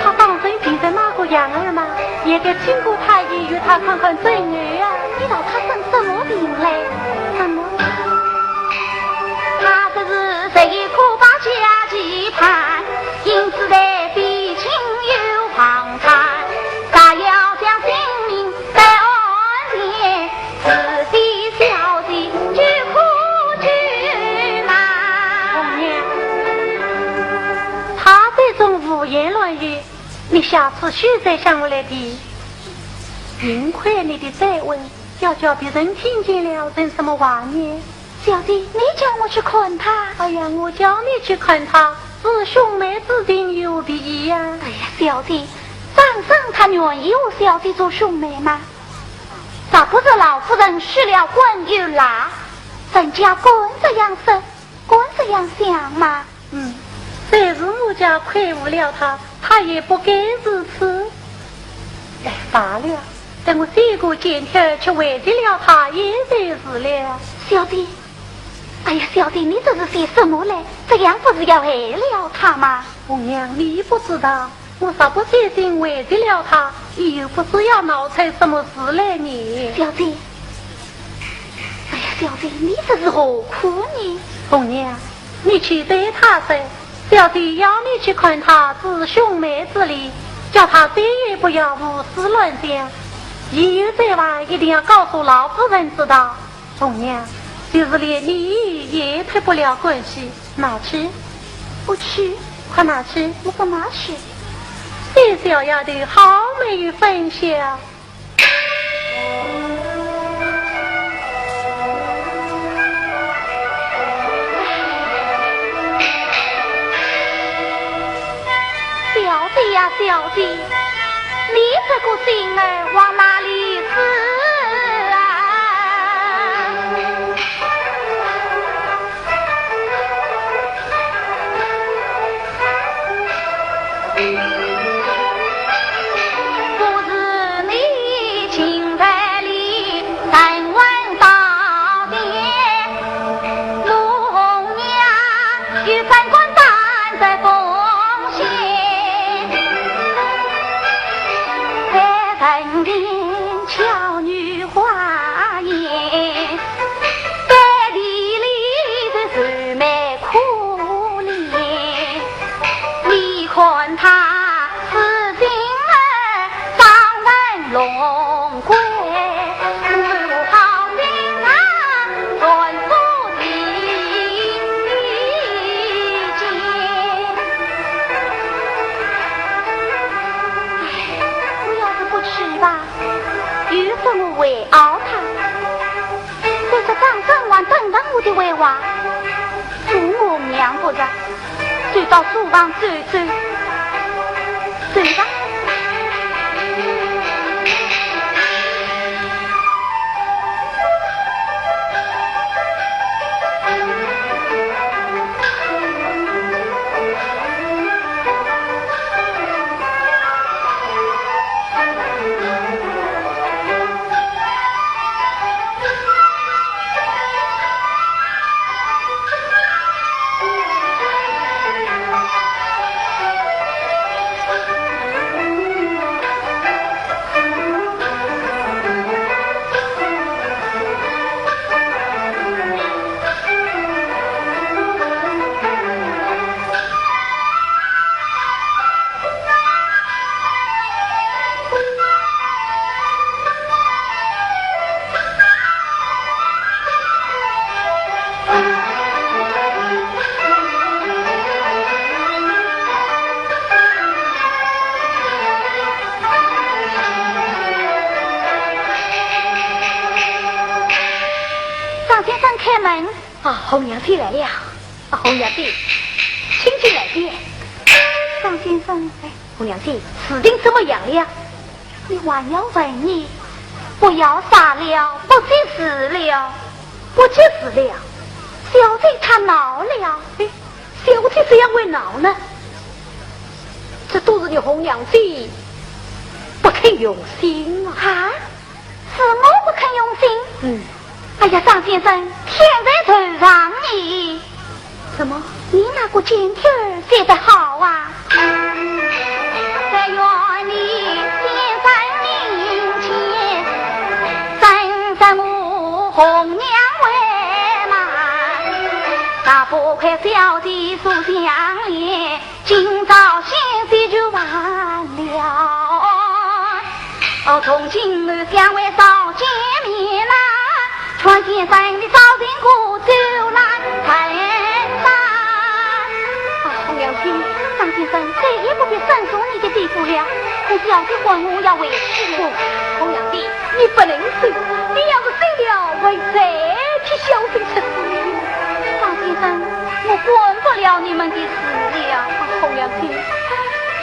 他当真病得那个样儿吗？也该请过太医与他看看症儿啊。你道他生什么病嘞？什么？他这是十一科八加期盼，因此在非亲又旁参，若要将性命保全，除非小姐救苦救难。红娘，他这种胡言乱语，你下次休再向我来提。幸亏你的嘴稳，要叫别人听见了，成什么话呢？小姐，你叫我去看他？哎呀，我叫你去看他，是兄妹之情，有别意呀。哎呀，小姐，张生他愿意和小姐做兄妹吗？若不是老夫人许了婚约啦，人家敢这样说，敢这样想吗？嗯，虽是我家亏负了他，他也不该如此。哎，罢了，等我洗过剪头去慰藉了他也就是了。小姐，哎呀，小姐，你这是说什么嘞？这样不是要害了他吗？红娘，你不知道，我若不小心慰藉了他，又不知要闹出什么事来呢。小姐，哎呀，小姐，你这是何苦呢？红娘，你去对他说，小姐要你去看他，是兄妹之礼，叫他再也不要胡思乱想。以后这话一定要告诉老夫人知道。 红娘，就是连你也脱不了关系，拿去。不去。快拿去。我不拿去。这小丫头好没有分晓。小姐呀，小姐，你这个心儿往哪里使啊？不是你情在里，人问到底。 红娘与三官担在风险，在人间巧语花言，背地里的愁眉苦脸。你看他痴心儿，伤人弄鬼，我好心肠，断不清。唉，我要是不去吧，又说我会熬他。 这是张生还等等我的回话，做我娘不着，就到书房走走，走吧。 张先生，开门。啊，红娘姐来了。啊，红娘姐，请进来见。张先生。哎，红娘姐，事情怎么样了？你还要问你？不要傻了，不济事了。不济事了？小姐她恼了。哎，小姐怎样会恼呢？这都是你红娘姐不肯用心啊。啊？是我不肯用心？嗯。哎呀，张先生，天在头上呢。 怎么？你那个简帖儿写得好啊！在园里先生面前，真是我红娘为媒，那不愧小姐书相连，今朝险些就完了。 哦，从今后相会少见面呐，全先生你早点过走来看呐。啊，红娘姐，张先生再也不必申诉你的地步了，可小姐唤我要回去了。不，红娘姐，你不能走，你要是走了，我再替小生出主意。张先生，我管不了你们的事了。啊，红娘姐，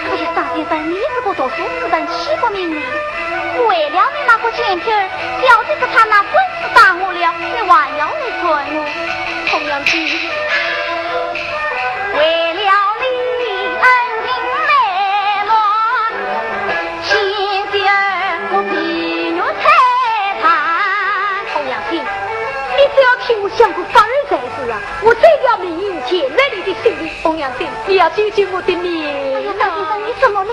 哎呀，张先生，你这个读书之人，岂不明理？为了你那个简帖儿，小姐给他拿棍子打我了，你还要来劝我？红娘姐，为了你恩情难忘，险些儿我地狱惨惨。红娘姐，你只要替我想个法儿才是啊！我这条命已经尽了你的心意。红娘姐，你要救救我的命啊！哎呀，张先生，你怎么了？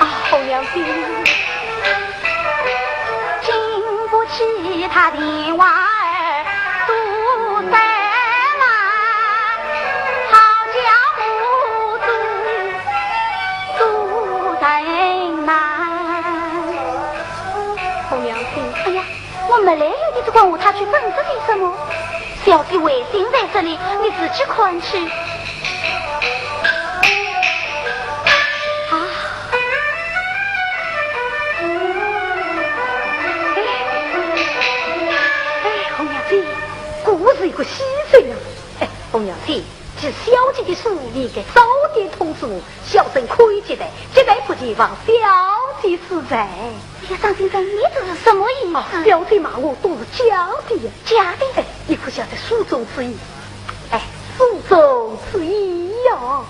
啊，红娘姐。经不起他电话儿多三难，好叫我做做人难。红娘姐。哎呀， 我没来由地只管和他去问这些什么？小姐回信在这里，你自己看去。啊！哎，哎，红娘姐，果是一个喜讯啊！哎，红娘姐，这小姐的书，你该早点通知我，小生可以接待，接待不及，望小姐恕罪。 哎呀，张先生，你这是什么意思？啊，小姐骂我都是假的呀。假的？哎，你可晓得书中之意？哎，书中之意呀。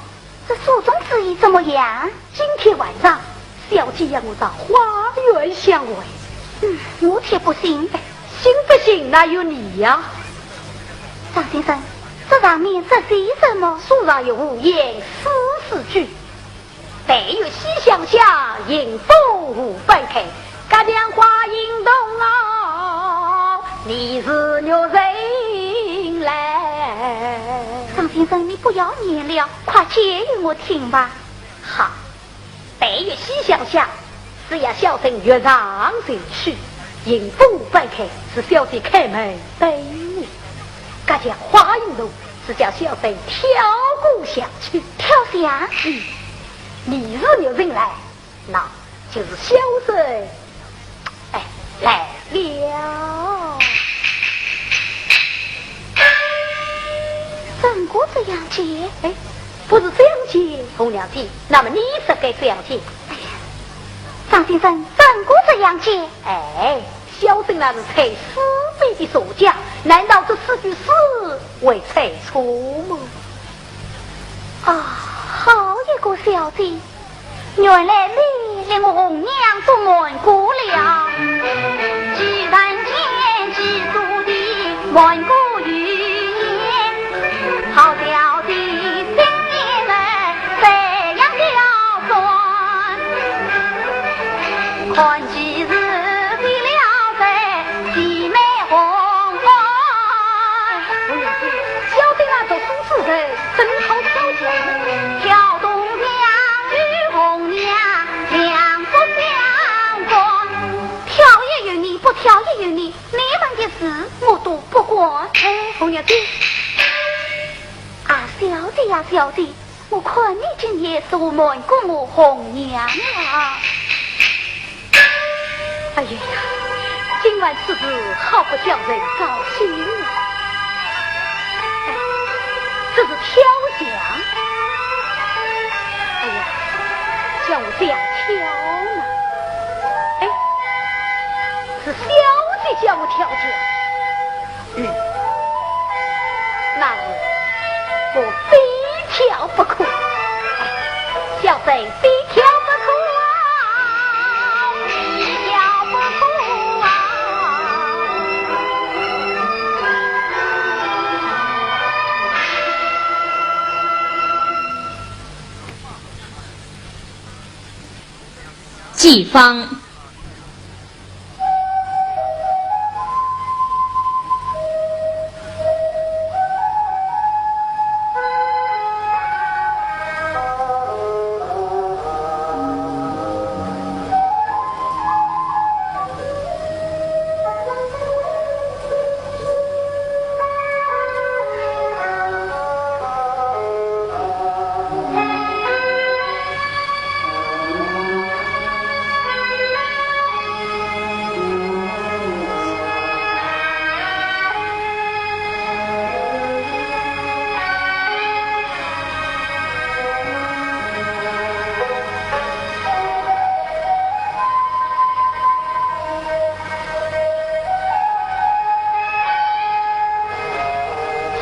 这书中之意怎么样？今天晚上，小姐要我到花园相会。嗯，我却不信。哎，信不信那由你呀。张先生，这上面这些什么？书上有五言诗四句。 但愿西厢下，迎风无半开，隔墙花影动哦，疑是玉人来。张先生，你不要念了，快解与我听吧。好，但愿西厢下，是要小生月上前去，迎风无半开，是小姐开门等你。隔墙花影动，是叫小生跳过墙去。跳墙？嗯。 疑是玉人来，那就是小生，哎，来了。真个这样解？哎，不是这样解。红娘姐，那么你说该怎样解？哎呀，张先生，真个这样解？哎，小生那是猜是非的手脚，难道这四句诗会猜错吗？ 啊，好一个小姐！原来你令我红娘都瞒过了。既然天机注定瞒过于你，好小姐心里面怎样刁钻？看 其实为了这姐妹红红。红娘姐，小姐那读书之人，怎好挑拣？挑东墙与红娘两不相干。挑也由你，不挑也由你，你们的事我都不管。哎，红娘姐。啊，小姐呀，小姐， 我看你今夜是瞒过我红娘啊。哎呀呀，今晚此事好不叫人高兴啊！哎，这是挑墙。哎呀，叫我怎样挑呢？哎，叫我跳脚。嗯，那是我非跳不可。哎，小生非跳不可啊，非跳不可啊。季芳。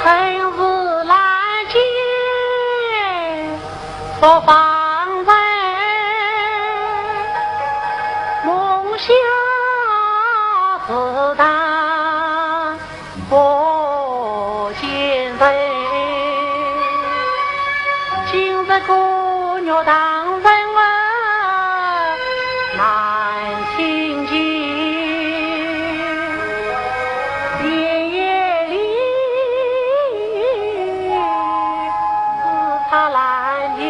春似兰间复芳尘，梦晓自当不见人。今日孤月当人问， 难亲近，田野里枝插兰条，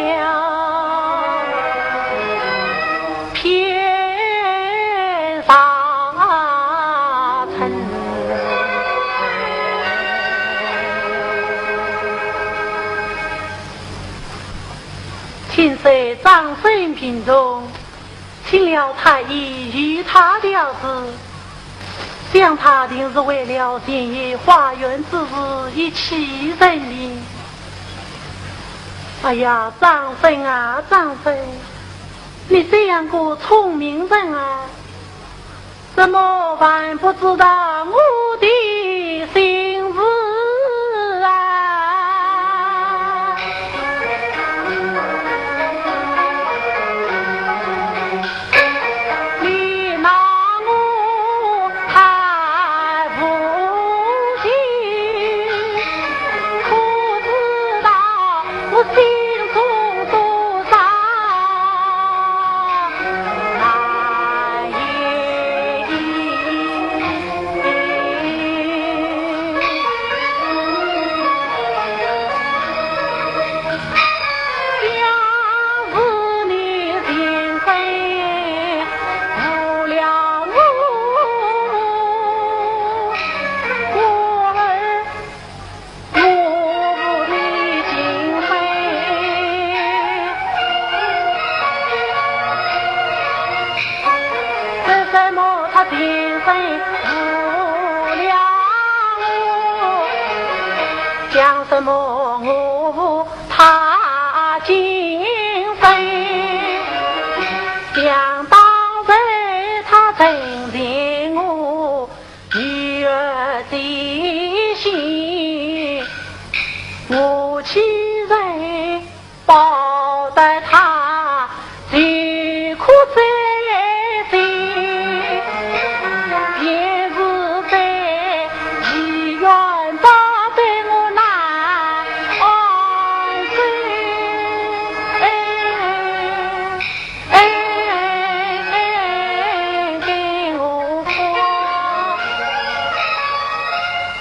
遍沙尘。听说张生病重， 请了太医与他调治，想他定是为了田野花园之事一气成名。哎呀，张生啊，张生，你这样个聪明人啊，怎么还不知道我的心事啊？ 你拿我太无情，可知道我心中多少难言。 为什么他今生负了我？讲什么我负他今生？想当初他曾念我女儿的心，我岂忍 报答他，只可惜，便是在医院把对我难安身。哎，哎，哎，哎，给我挂，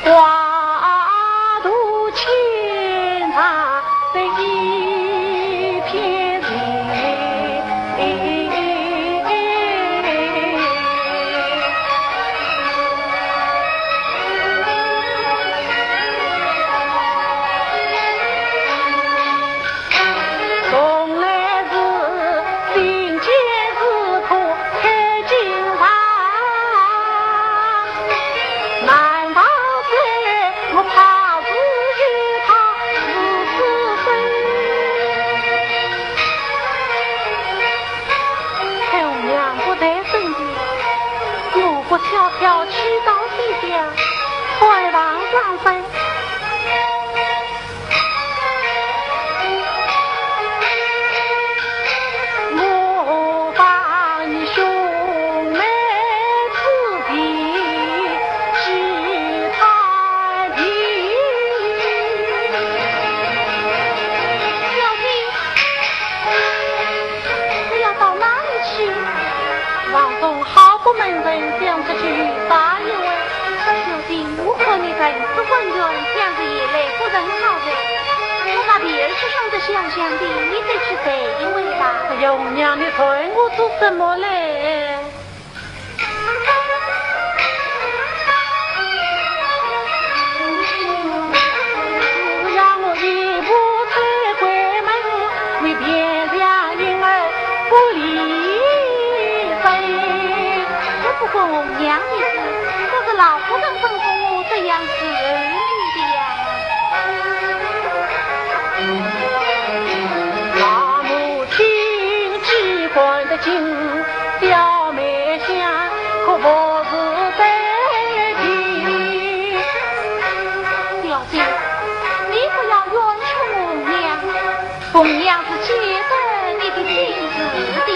挂迢迢去到西厢，拜望张生。我把你兄妹之情寄探听。小姐，你要到哪里去？房中 好不门人，想出去游耍一回。小姐，我看你神志混沌，想着夜来不曾好睡，我把别人去上这香香的，你再去睡一回吧。哎呀，红娘，你催我做什么嘞？只要我一步出闺门，为别人 不离身。这不过红娘的事，可是老夫人吩咐我这样伺候你的呀。把母亲记挂得紧，小妹想可不是在情。小姐，你不要冤屈红娘。 红娘是见得你的心事的。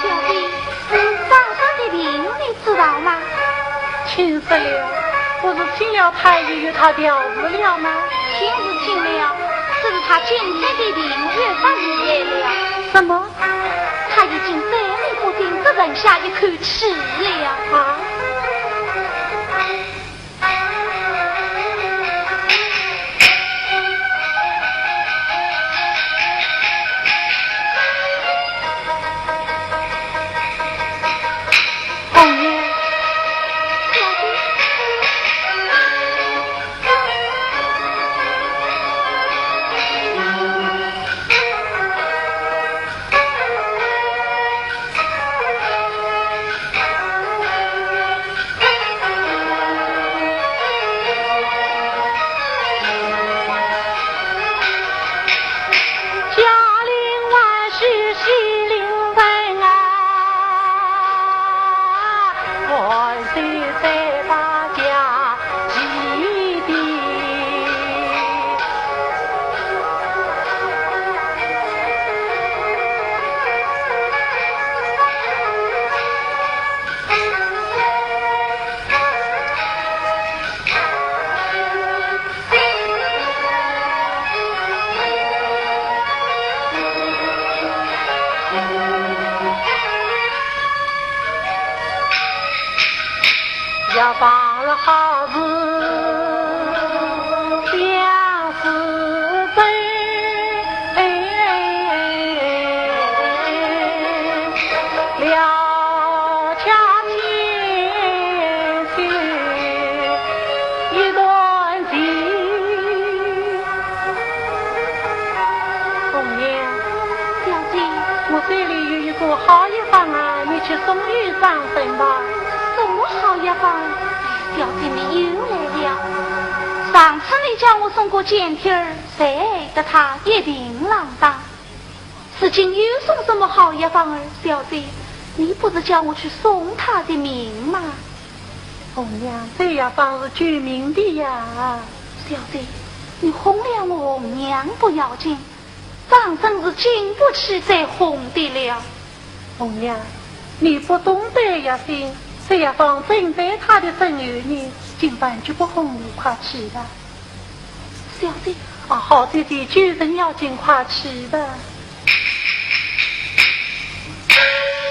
小姐，张生的病你知道吗？听说了，不是请了太医与他调治了吗？请是请了，只是他今天的病越发厉害了。什么？他已经站立不定，只剩下一口气了。啊？ 要放了好事，想是真。了却添起一段情。红娘。小姐。我这里有一个好药方啊，你去送与张生吧。什么好药方？小姐，你又来了。上次你叫我送过简帖儿，谁爱得他一病浪荡。 如今又送什么好药方儿？小姐，你不是叫我去送他的命吗？红娘，这药方是救命的呀。小姐，你哄了我红娘不要紧，张生是经不起再哄的了。红娘，你不懂得呀，这药方正在他的身后呢，今晚就不哄你，快去吧。 小姐。啊，好姐姐，救人要紧，快去吧。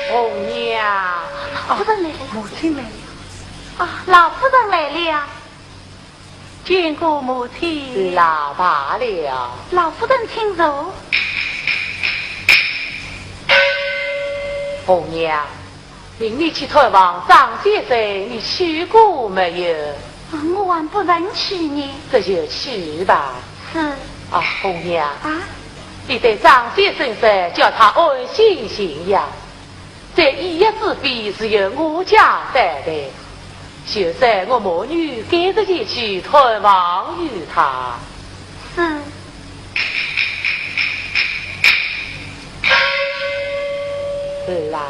红娘。老夫人来了。母亲来了。啊，老夫人来了。见过母亲。老罢了。老夫人请坐。红娘， 命你去探望张先生，你去过没有？啊，我还不曾去呢。这就去吧。是。啊，红娘。啊？你对张先生说，叫他安心静养。这医药之费是由我家担待，就说我母女改日前去探望于他。 是。儿啊，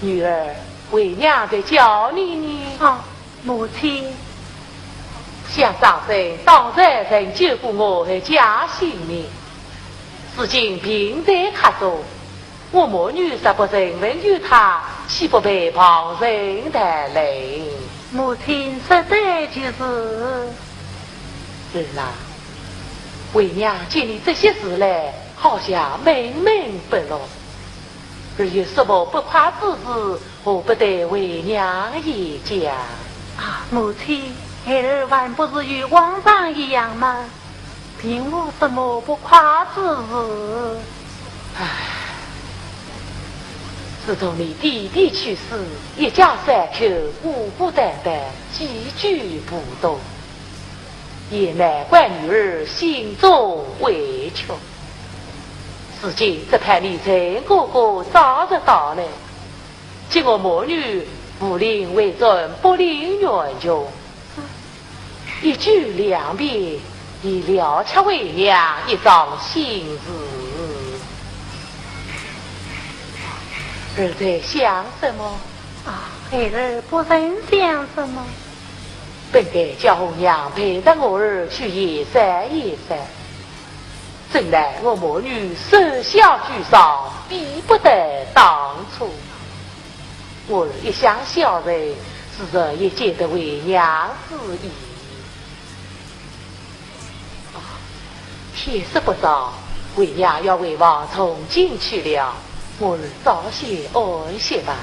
女儿，为娘在叫你呢。啊，母亲。想张生当然曾救过我阖家性命，如今病在客中，我母女若不审问于他，岂不被旁人谈论？母亲说得极是。儿啊，为娘见你这些日来，好像闷闷不乐。 而有什么不快之事，何不对为娘言讲？啊，母亲，孩儿还不是与往常一样吗？并无什么不快之事。唉，自从你爹爹去世，一家三口孤孤单单，寄居蒲东，也难怪女儿心中委屈。 如今只盼你陈哥哥早日到来，接我母女五陵回转北陵原穷，一举两便，也了却为娘一桩心事。儿在想什么？啊，孩儿不曾想什么。本该叫红娘陪着我儿去游山游山， 怎奈我母女手下居上，比不得当初。我儿一向孝顺，自然也解得为娘之意。啊，天色不早，为娘要回房诵经去了，我儿早些安歇吧。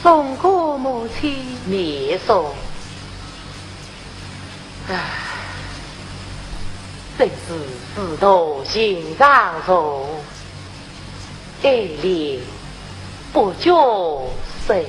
送过母亲。免送。 唉，真是自度寻常从，爱恋不觉深。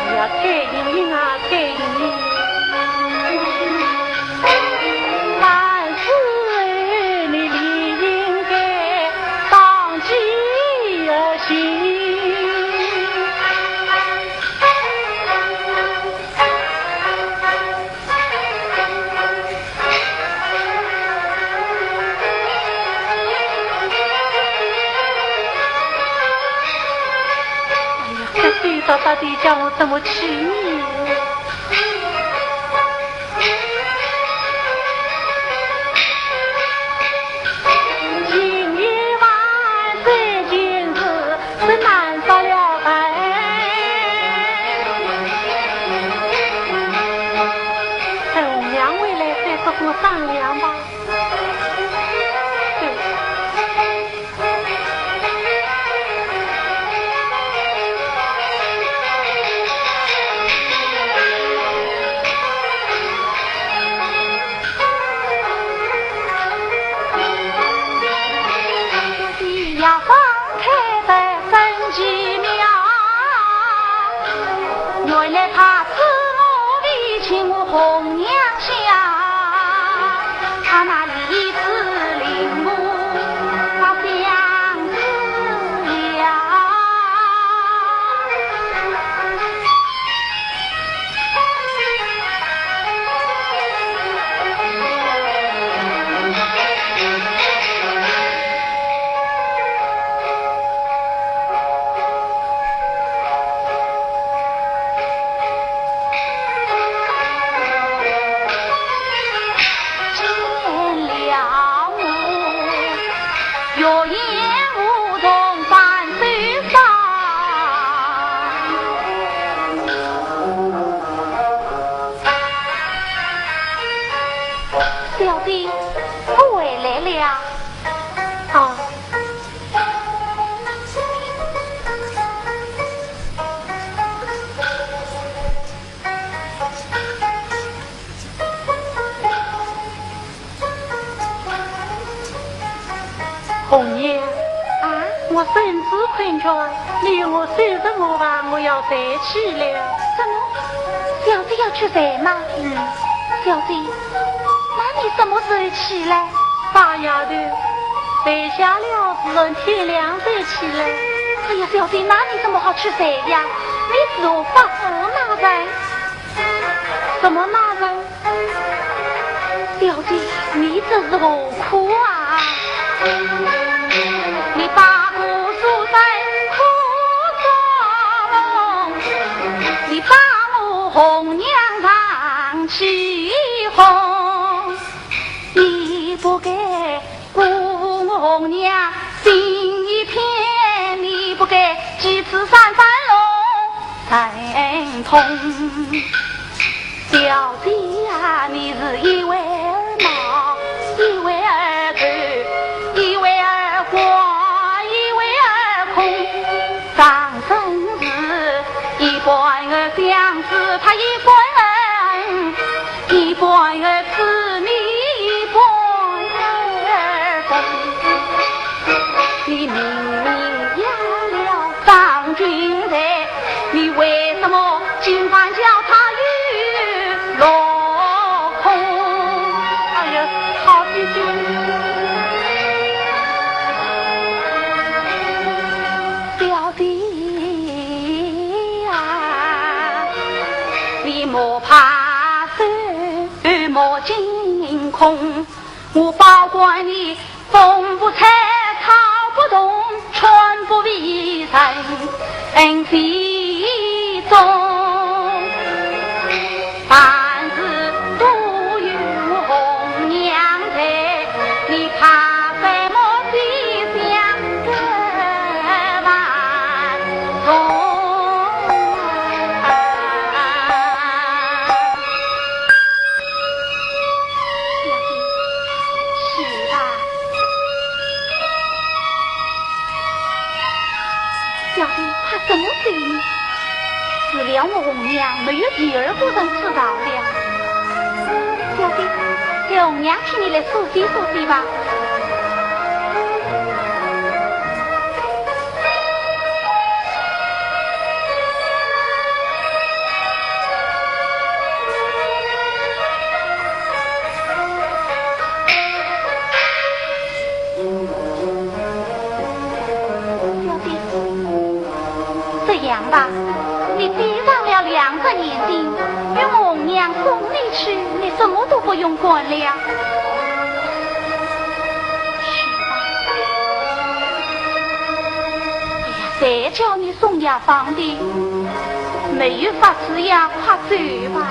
哎呀，太幸运啊，太幸运！ 哎呀，这地道到底叫我怎么去呢？等红娘回来再做个商量吧。你与我说什么话，我要睡去了。什么？小姐要去睡吗？嗯。小姐，那你什么时候起来？傻丫头，睡下了，自然天亮才起来。哎呀，小姐，那你怎么好去睡呀？你是我伯父那人。什么那人？ 小姐，你这是何苦啊？你把我做在苦中，你把我红娘上起哄，你不该 辜负我红娘心一片，你不该几次三番弄疼痛。小姐呀，你是一味儿闹，一味儿愁，一味儿挂，一味儿空。张生是一半儿相思，他一半儿恨。 一半儿痴迷，一半儿疯。你明明压了张君瑞，你为什么今番叫他又落空？哎呀，好姐姐。小姐呀，你莫怕 手摸惊恐，我保管你风不吹草不动，寸步未曾行踪。凡事都有红娘在，你怕什么西厢歌万 去吧。小姐，怕什么罪呢？除了我红娘，没有第二个人知道了。小姐，待红娘替你来梳洗梳洗吧。 小姐，这样吧，你闭上了两只眼睛，与红娘送你去，你什么都不用管了。 去吧。哎呀，谁叫你送药方的？没有法子呀，快走吧。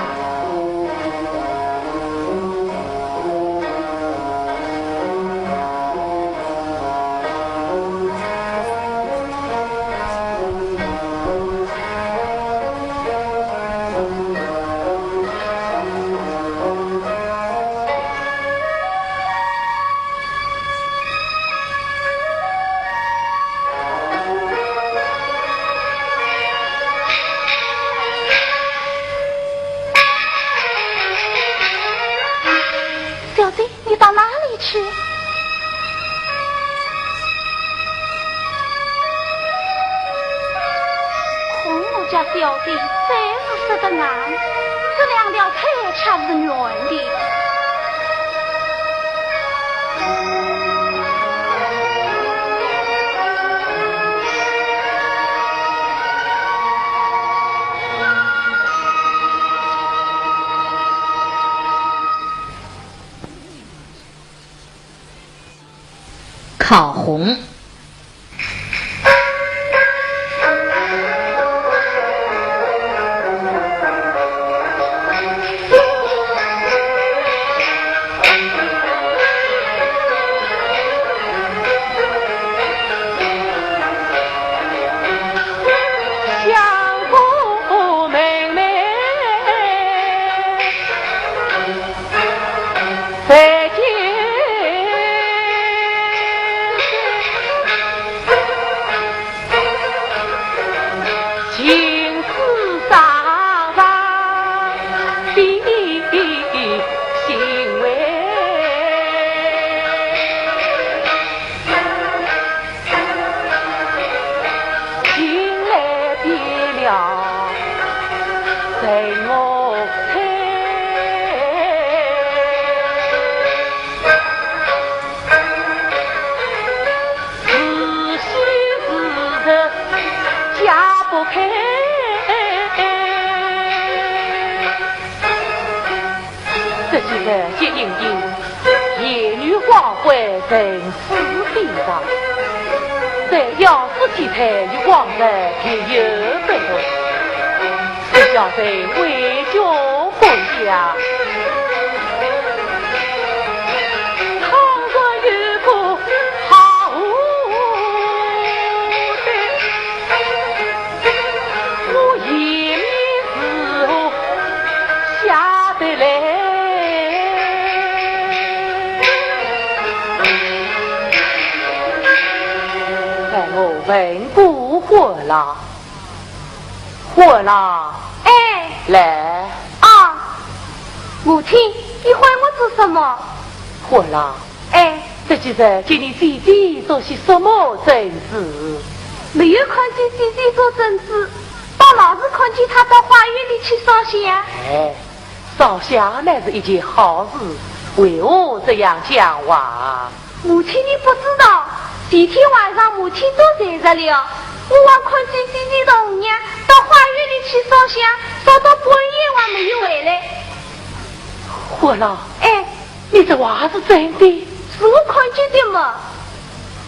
小姐，你到哪里去？ 孔府家小姐，真是说得难，这两条腿却是软的。 烤红。待我开。是喜是愁解不开。 这几日急盈盈，夜雨黄昏，人事纷杂，这要事体太与往日别有不同。只叫人为救国家，倘若有个好歹， 我颜面如何下得来？待我问过欢郎。欢郎。哎。来。啊，母亲，你唤我做什么？欢郎。 哎。这几日见你姐姐做些什么正事？没有看见姐姐做正事，倒老是看见她到花园里去烧香。哎，烧香乃是一件好事，为何这样讲话？母亲，你不知道，前天晚上母亲都睡着了，我还看见姐姐同红娘到花园里去烧香，烧到半夜还没有回来。欢郎。哎。 你这话是真的？是我看见的嘛。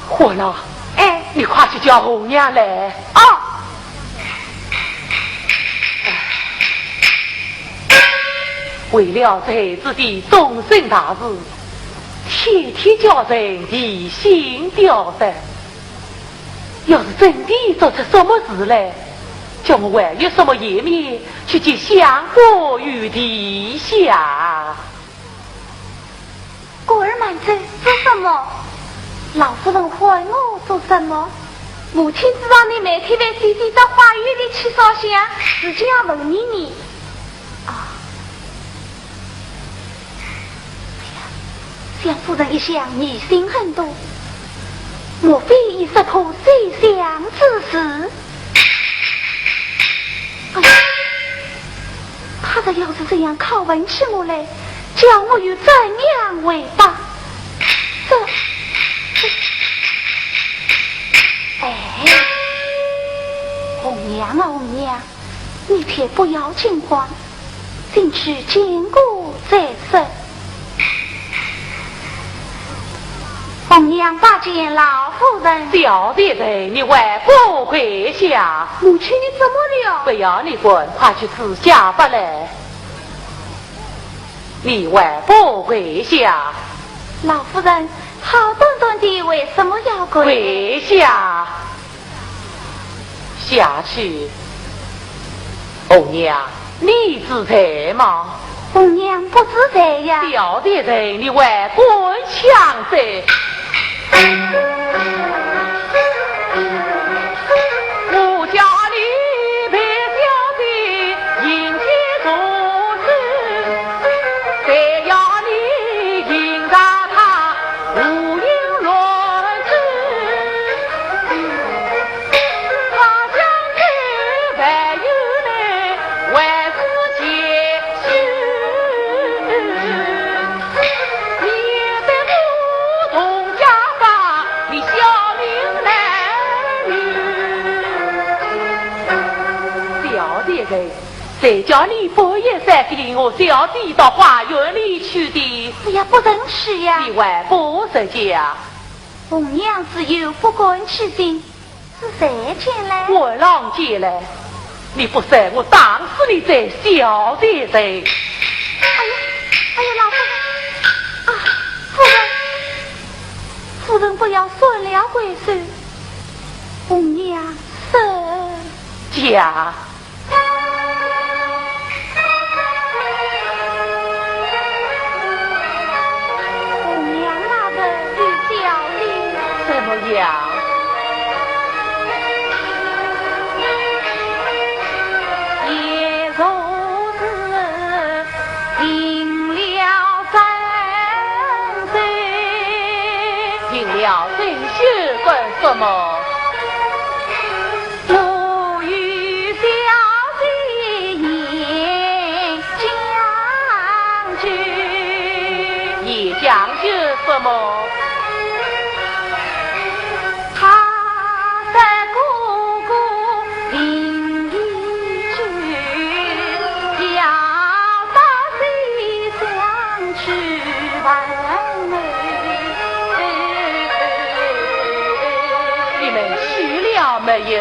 欢郎。哎。你快去叫红娘来。哦。为了这次的终身大事，天天叫人提心吊胆。要是真的做出什么事来，叫我还有什么颜面去见相国与殿下？ 果儿慢走，做什么？老夫人唤我做什么？母亲知道你每天陪姐姐到花园里去烧香，自己要问你呢。啊，哎呀，想夫人一向疑心很多，莫非已识破西厢之事？ 哎呀，她若要是这样拷问起我来，叫我又怎样回答？这，这，哎，红娘啊，红娘，你且不要惊慌，进去见过再说。 红娘拜见老夫人。小贱人，你还不跪下？母亲，你怎么了？不要你管，快去取下法来。你还不跪下？老夫人，好端端的为什么要跪？跪下。 下去。红娘，你知罪吗？红娘不知罪呀。小贱人，你还敢强嘴？我家里陪小姐，迎接做主，谁要你迎着她胡言乱语。 小贱人，谁叫你半夜三更领我小姐到花园里去的？这也不成事呀。你还不实讲？红娘自幼不敢欺人， 是谁见来？我郎见来，你不说，我打死你这小贱人！哎呀，哎呀，老夫人！啊，夫人，夫人不要損了贵手，红娘受。讲。 红娘那日与小姐怎么样？也就是停了针绣。停了针绣干什么？我与小么？他的哥哥临沂去，要到西厢去问媒。你们去了没有？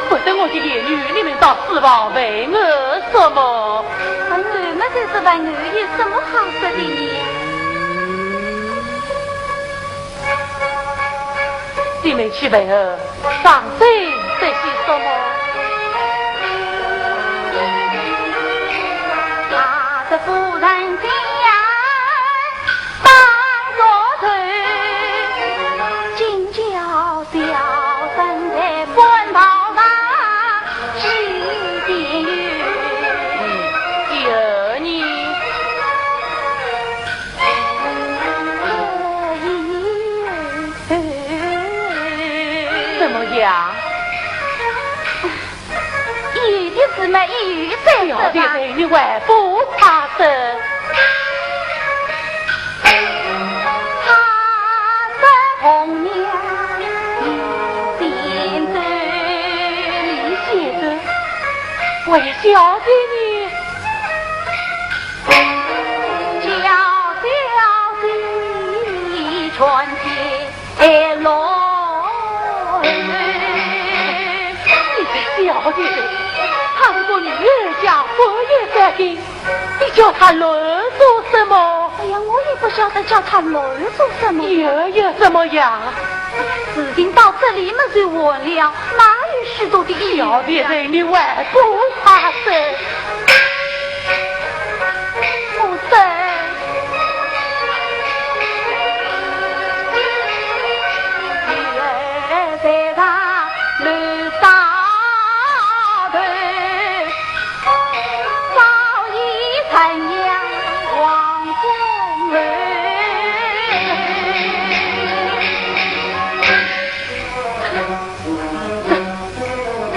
不是我的言语，你们到书房问我什么？问我嘛，就是问我，有什么好说的呢？ 你们去问候，上身这些什么？他的夫人家当作头，今朝小生在官道上起点有。有呢。 怎么样？有的是嘛，有的是嘛。小姐，你还不怕生？他的红娘先生。你先生？我小姐呢？ 叫小姐全天落。你这小姐，她是个女儿家，不也该听，你叫她乱说什么？哎呀，我也不晓得叫她乱说什么。又有什么呀？事情到这里嘛就完了，哪有许多的意义呀？小姐，你还不怕生？ 不生。女儿在上楼上头，早已成样王宫楼。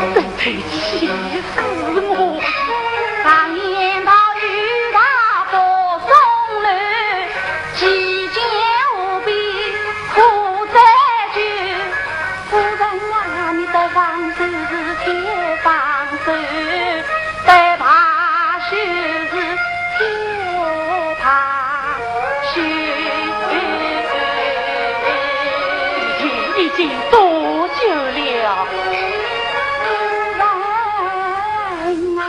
真是气死我！常言道，欲大不松楼，其间何必苦追究。夫人啊，你的防守是千防守，再怕就是千怕 已经多久了？夫人啊，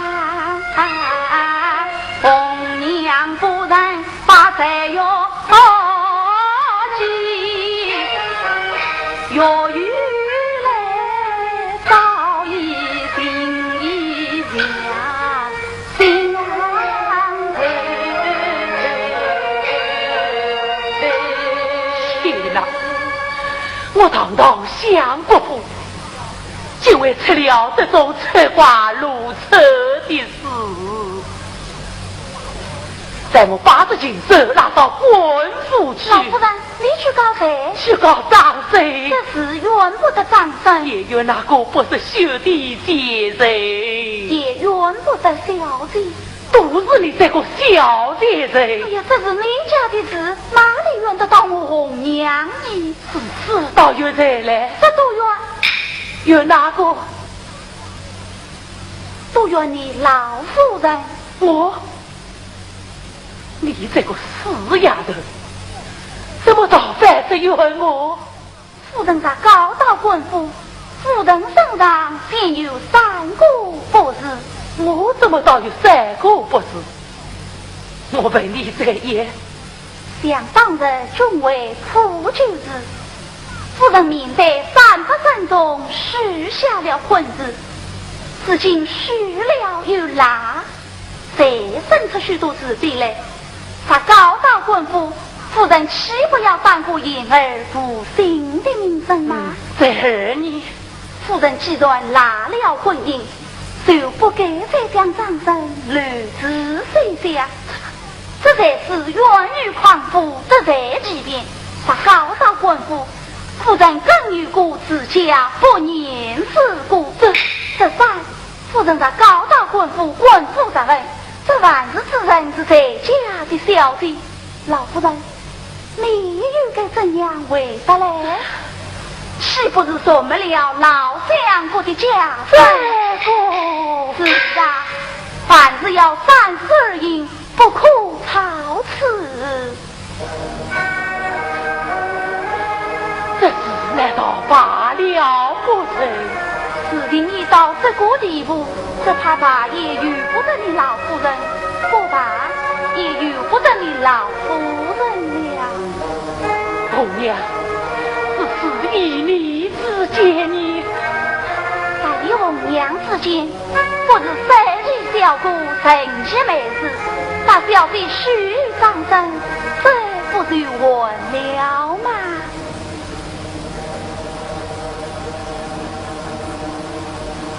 红娘夫人把菜药好起，药雨来早已心已凉。 天哪，我堂堂相国府，竟会出了这种出瓜露丑的事。待我把这禽兽拉到官府去。老夫人， 你去告谁？去告张生。这事怨不得张生。也怨那个不识羞的贱人。也怨不得小姐。都是你这个小贱人。哎呀，这是你家的事，哪里怨得到我红娘呢？如此倒怨谁来？这都怨，怨哪个？都怨你老夫人。我？ 你这个死丫头，怎么倒反着怨我？夫人若告到官府，夫人身上便有三个不是。我怎么倒有三个不是？我问你这一。想当日君为普救时，夫人面对三百僧众许下了困誓，如今许了又赖， 再生出许多事端来，若告到官府，夫人岂不要反过言而负新的名声吗？嗯，这二呢？夫人既然赖了婚姻，就不该再将张生留住手下。这才是冤狱匡扶，这才其便。若告到官府，夫人更有过自家不念之过。这，这三 夫人若告到官府，官府责问，这还是此人是谁家的小姐？老夫人，你又该怎样回答嘞？岂不是辱没了老相国的家风？这个……是啊，凡事要三思而行，不可造次。这事难道罢了不成？事情已到这个地步，只怕罢也由不得你老夫人，不罢也由不得你老夫人了。红娘，此事依你之见呢？在你红娘之见，不如三位小哥成结盟誓，把小姐许与张生，这不就完了吗？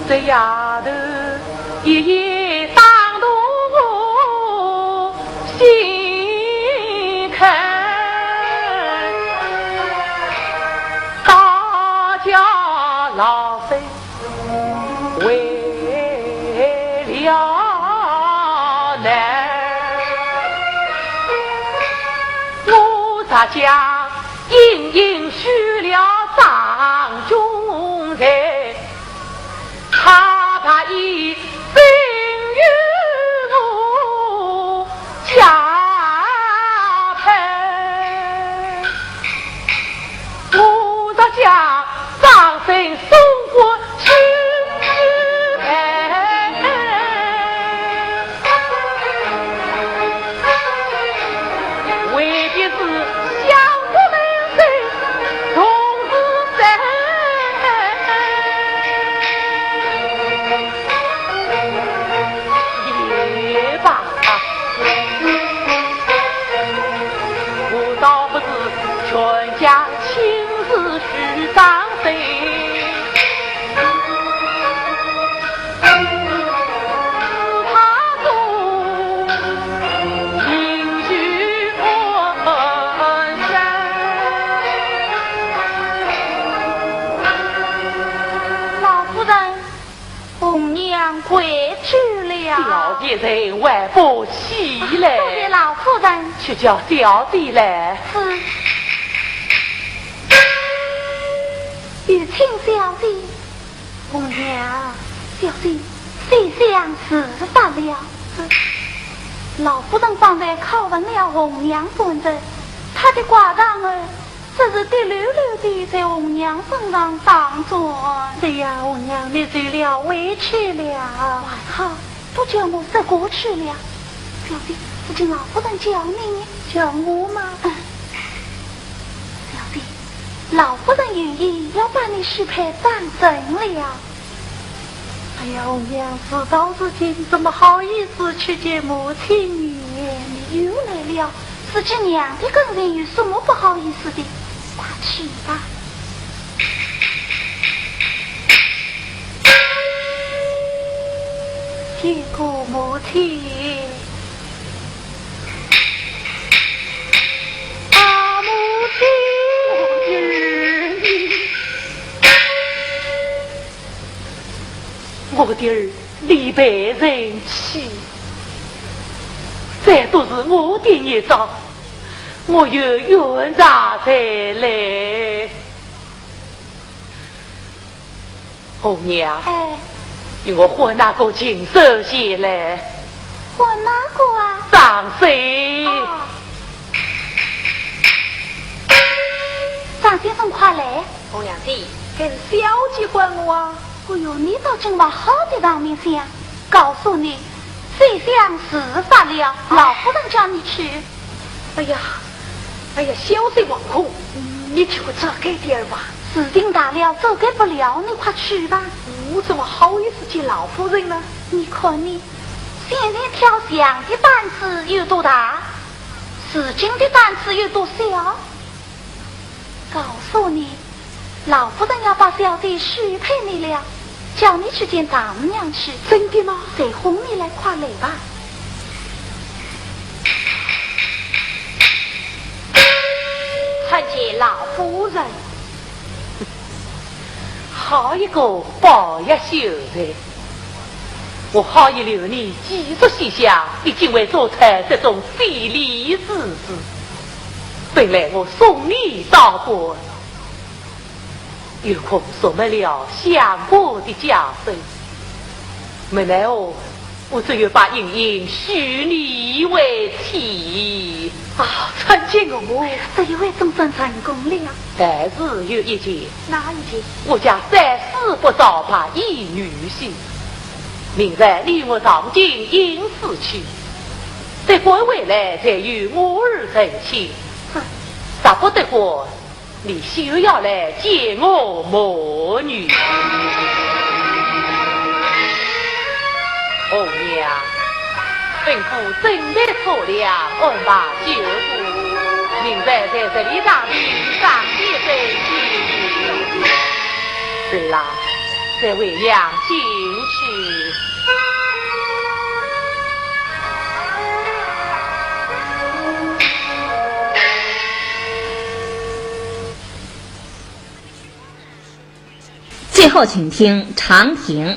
这丫头一言打动我心坎，大家老身为了难，我这厢 隐隐许了张君瑞，他怕已心与我交配。我这厢张生送过 未必是相国门生同是谁。也罢，我倒不是全家 亲自许张生，只怕是名句安身。老夫人， 红娘跪久了。小姐人还不起来。多谢老夫人。去叫小姐来。是。有请小姐。红娘。小姐，西厢事发了。老夫人方才拷问了红娘半日，她的寡状儿 只是滴溜溜地在红娘身上打转。对呀，红娘，你受了委屈了。还好，都叫我说过去了。小姐，如今老夫人叫你呢。叫我吗？嗯。小姐，老夫人有意要把你许配张生了。 哎呀，红娘，事到如今，怎么好意思去见母亲呢？你又来了，自己娘的跟前有什么不好意思的？快去吧。见过母亲。啊，母亲。 我的儿，你被人欺，这都是我的孽障，我有冤仇在来。红娘，哎。与我唤那个禽兽前来。唤哪个啊？张生。啊。张先生，快来。 红娘姐，跟小姐唤我啊。哎哟，你倒真往好的方面想，告诉你，西厢事发了，啊。老夫人叫你去。哎呀，哎呀，小姐惶恐，你替我遮盖点儿吧。事情大了，遮盖不了，你快去吧。我怎么好意思见老夫人呢？你看你，先前跳墙的胆子有多大，如今的胆子有多小？ 告诉你，老夫人要把小姐许配你了，叫你去见丈母娘去。真的吗？谁哄你来，快来吧。参见老夫人。好一个宝玉秀才！ 我好意留你寄宿西厢，你竟会做出这种非礼之事。本来我送你到官，又恐辱没了相国的家风，没奈何，我只有把莺莺许你为妻。啊，参见岳母。这一回总算成功了。但是有一件，哪一件？我家三思不着白衣女婿，明日你我上京应试去，得官回来才与我儿成亲。 若不得官，你休要来见我母女。红娘，吩咐准备车辆，安排酒果，明日在十里塘亭上街拜见。是啦，再回娘进去。 最后，请听长亭。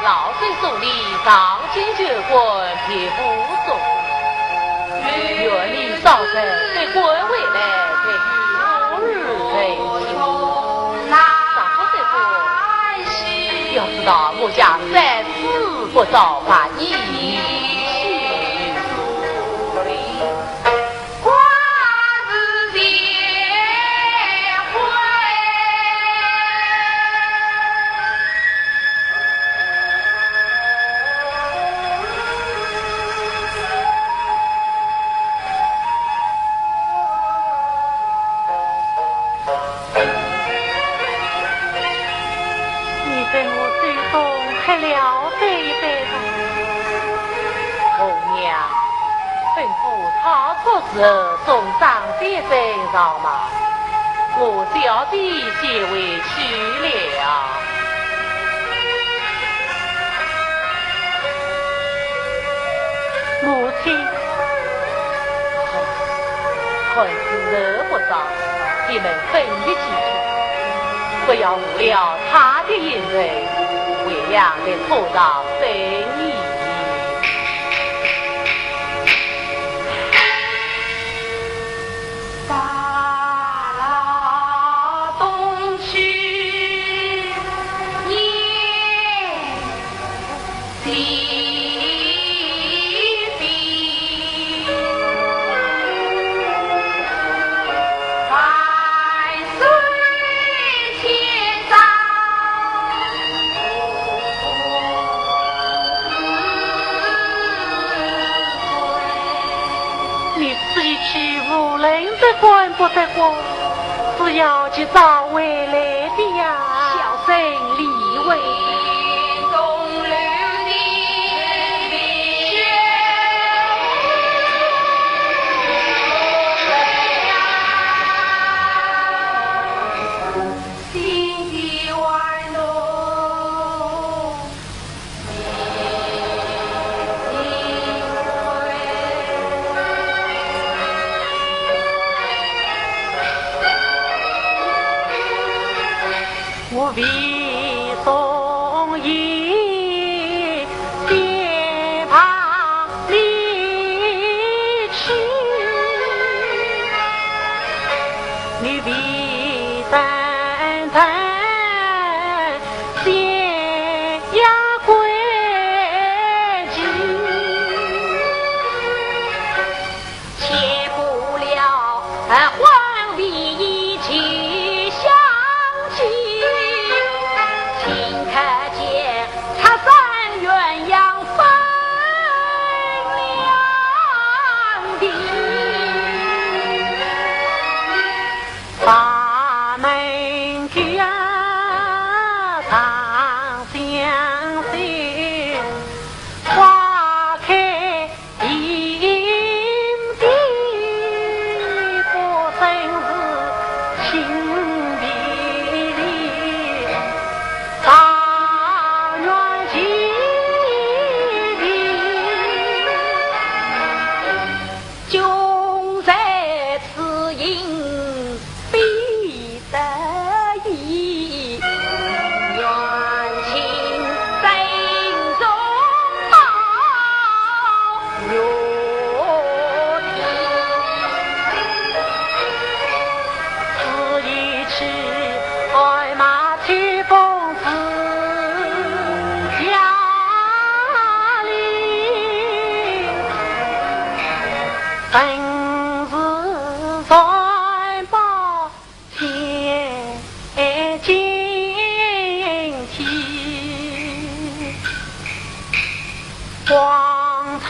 老身送你上京求官，别无所。愿你早日得官回来，再与我儿成亲。若不得官，要知道我家三思不着白衣女婿。 你在我手中喝了这一杯吧。红娘，吩咐曹操时送张先生上马，我小弟先回去了。母亲。 看时辰不早，你们分一起去，不要误了他的行程，为娘在车上等你。 你此一去，无论得官不得官，是要及早回来的呀。小生理会。未送衣，便怕你去。你未曾谈，先要归期。 切不了，黄鹂一去香径，顷刻间拆散鸳鸯分两地。大门关啊，长相守，花开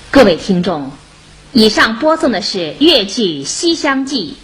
各位听众，以上播送的是越剧《西厢记》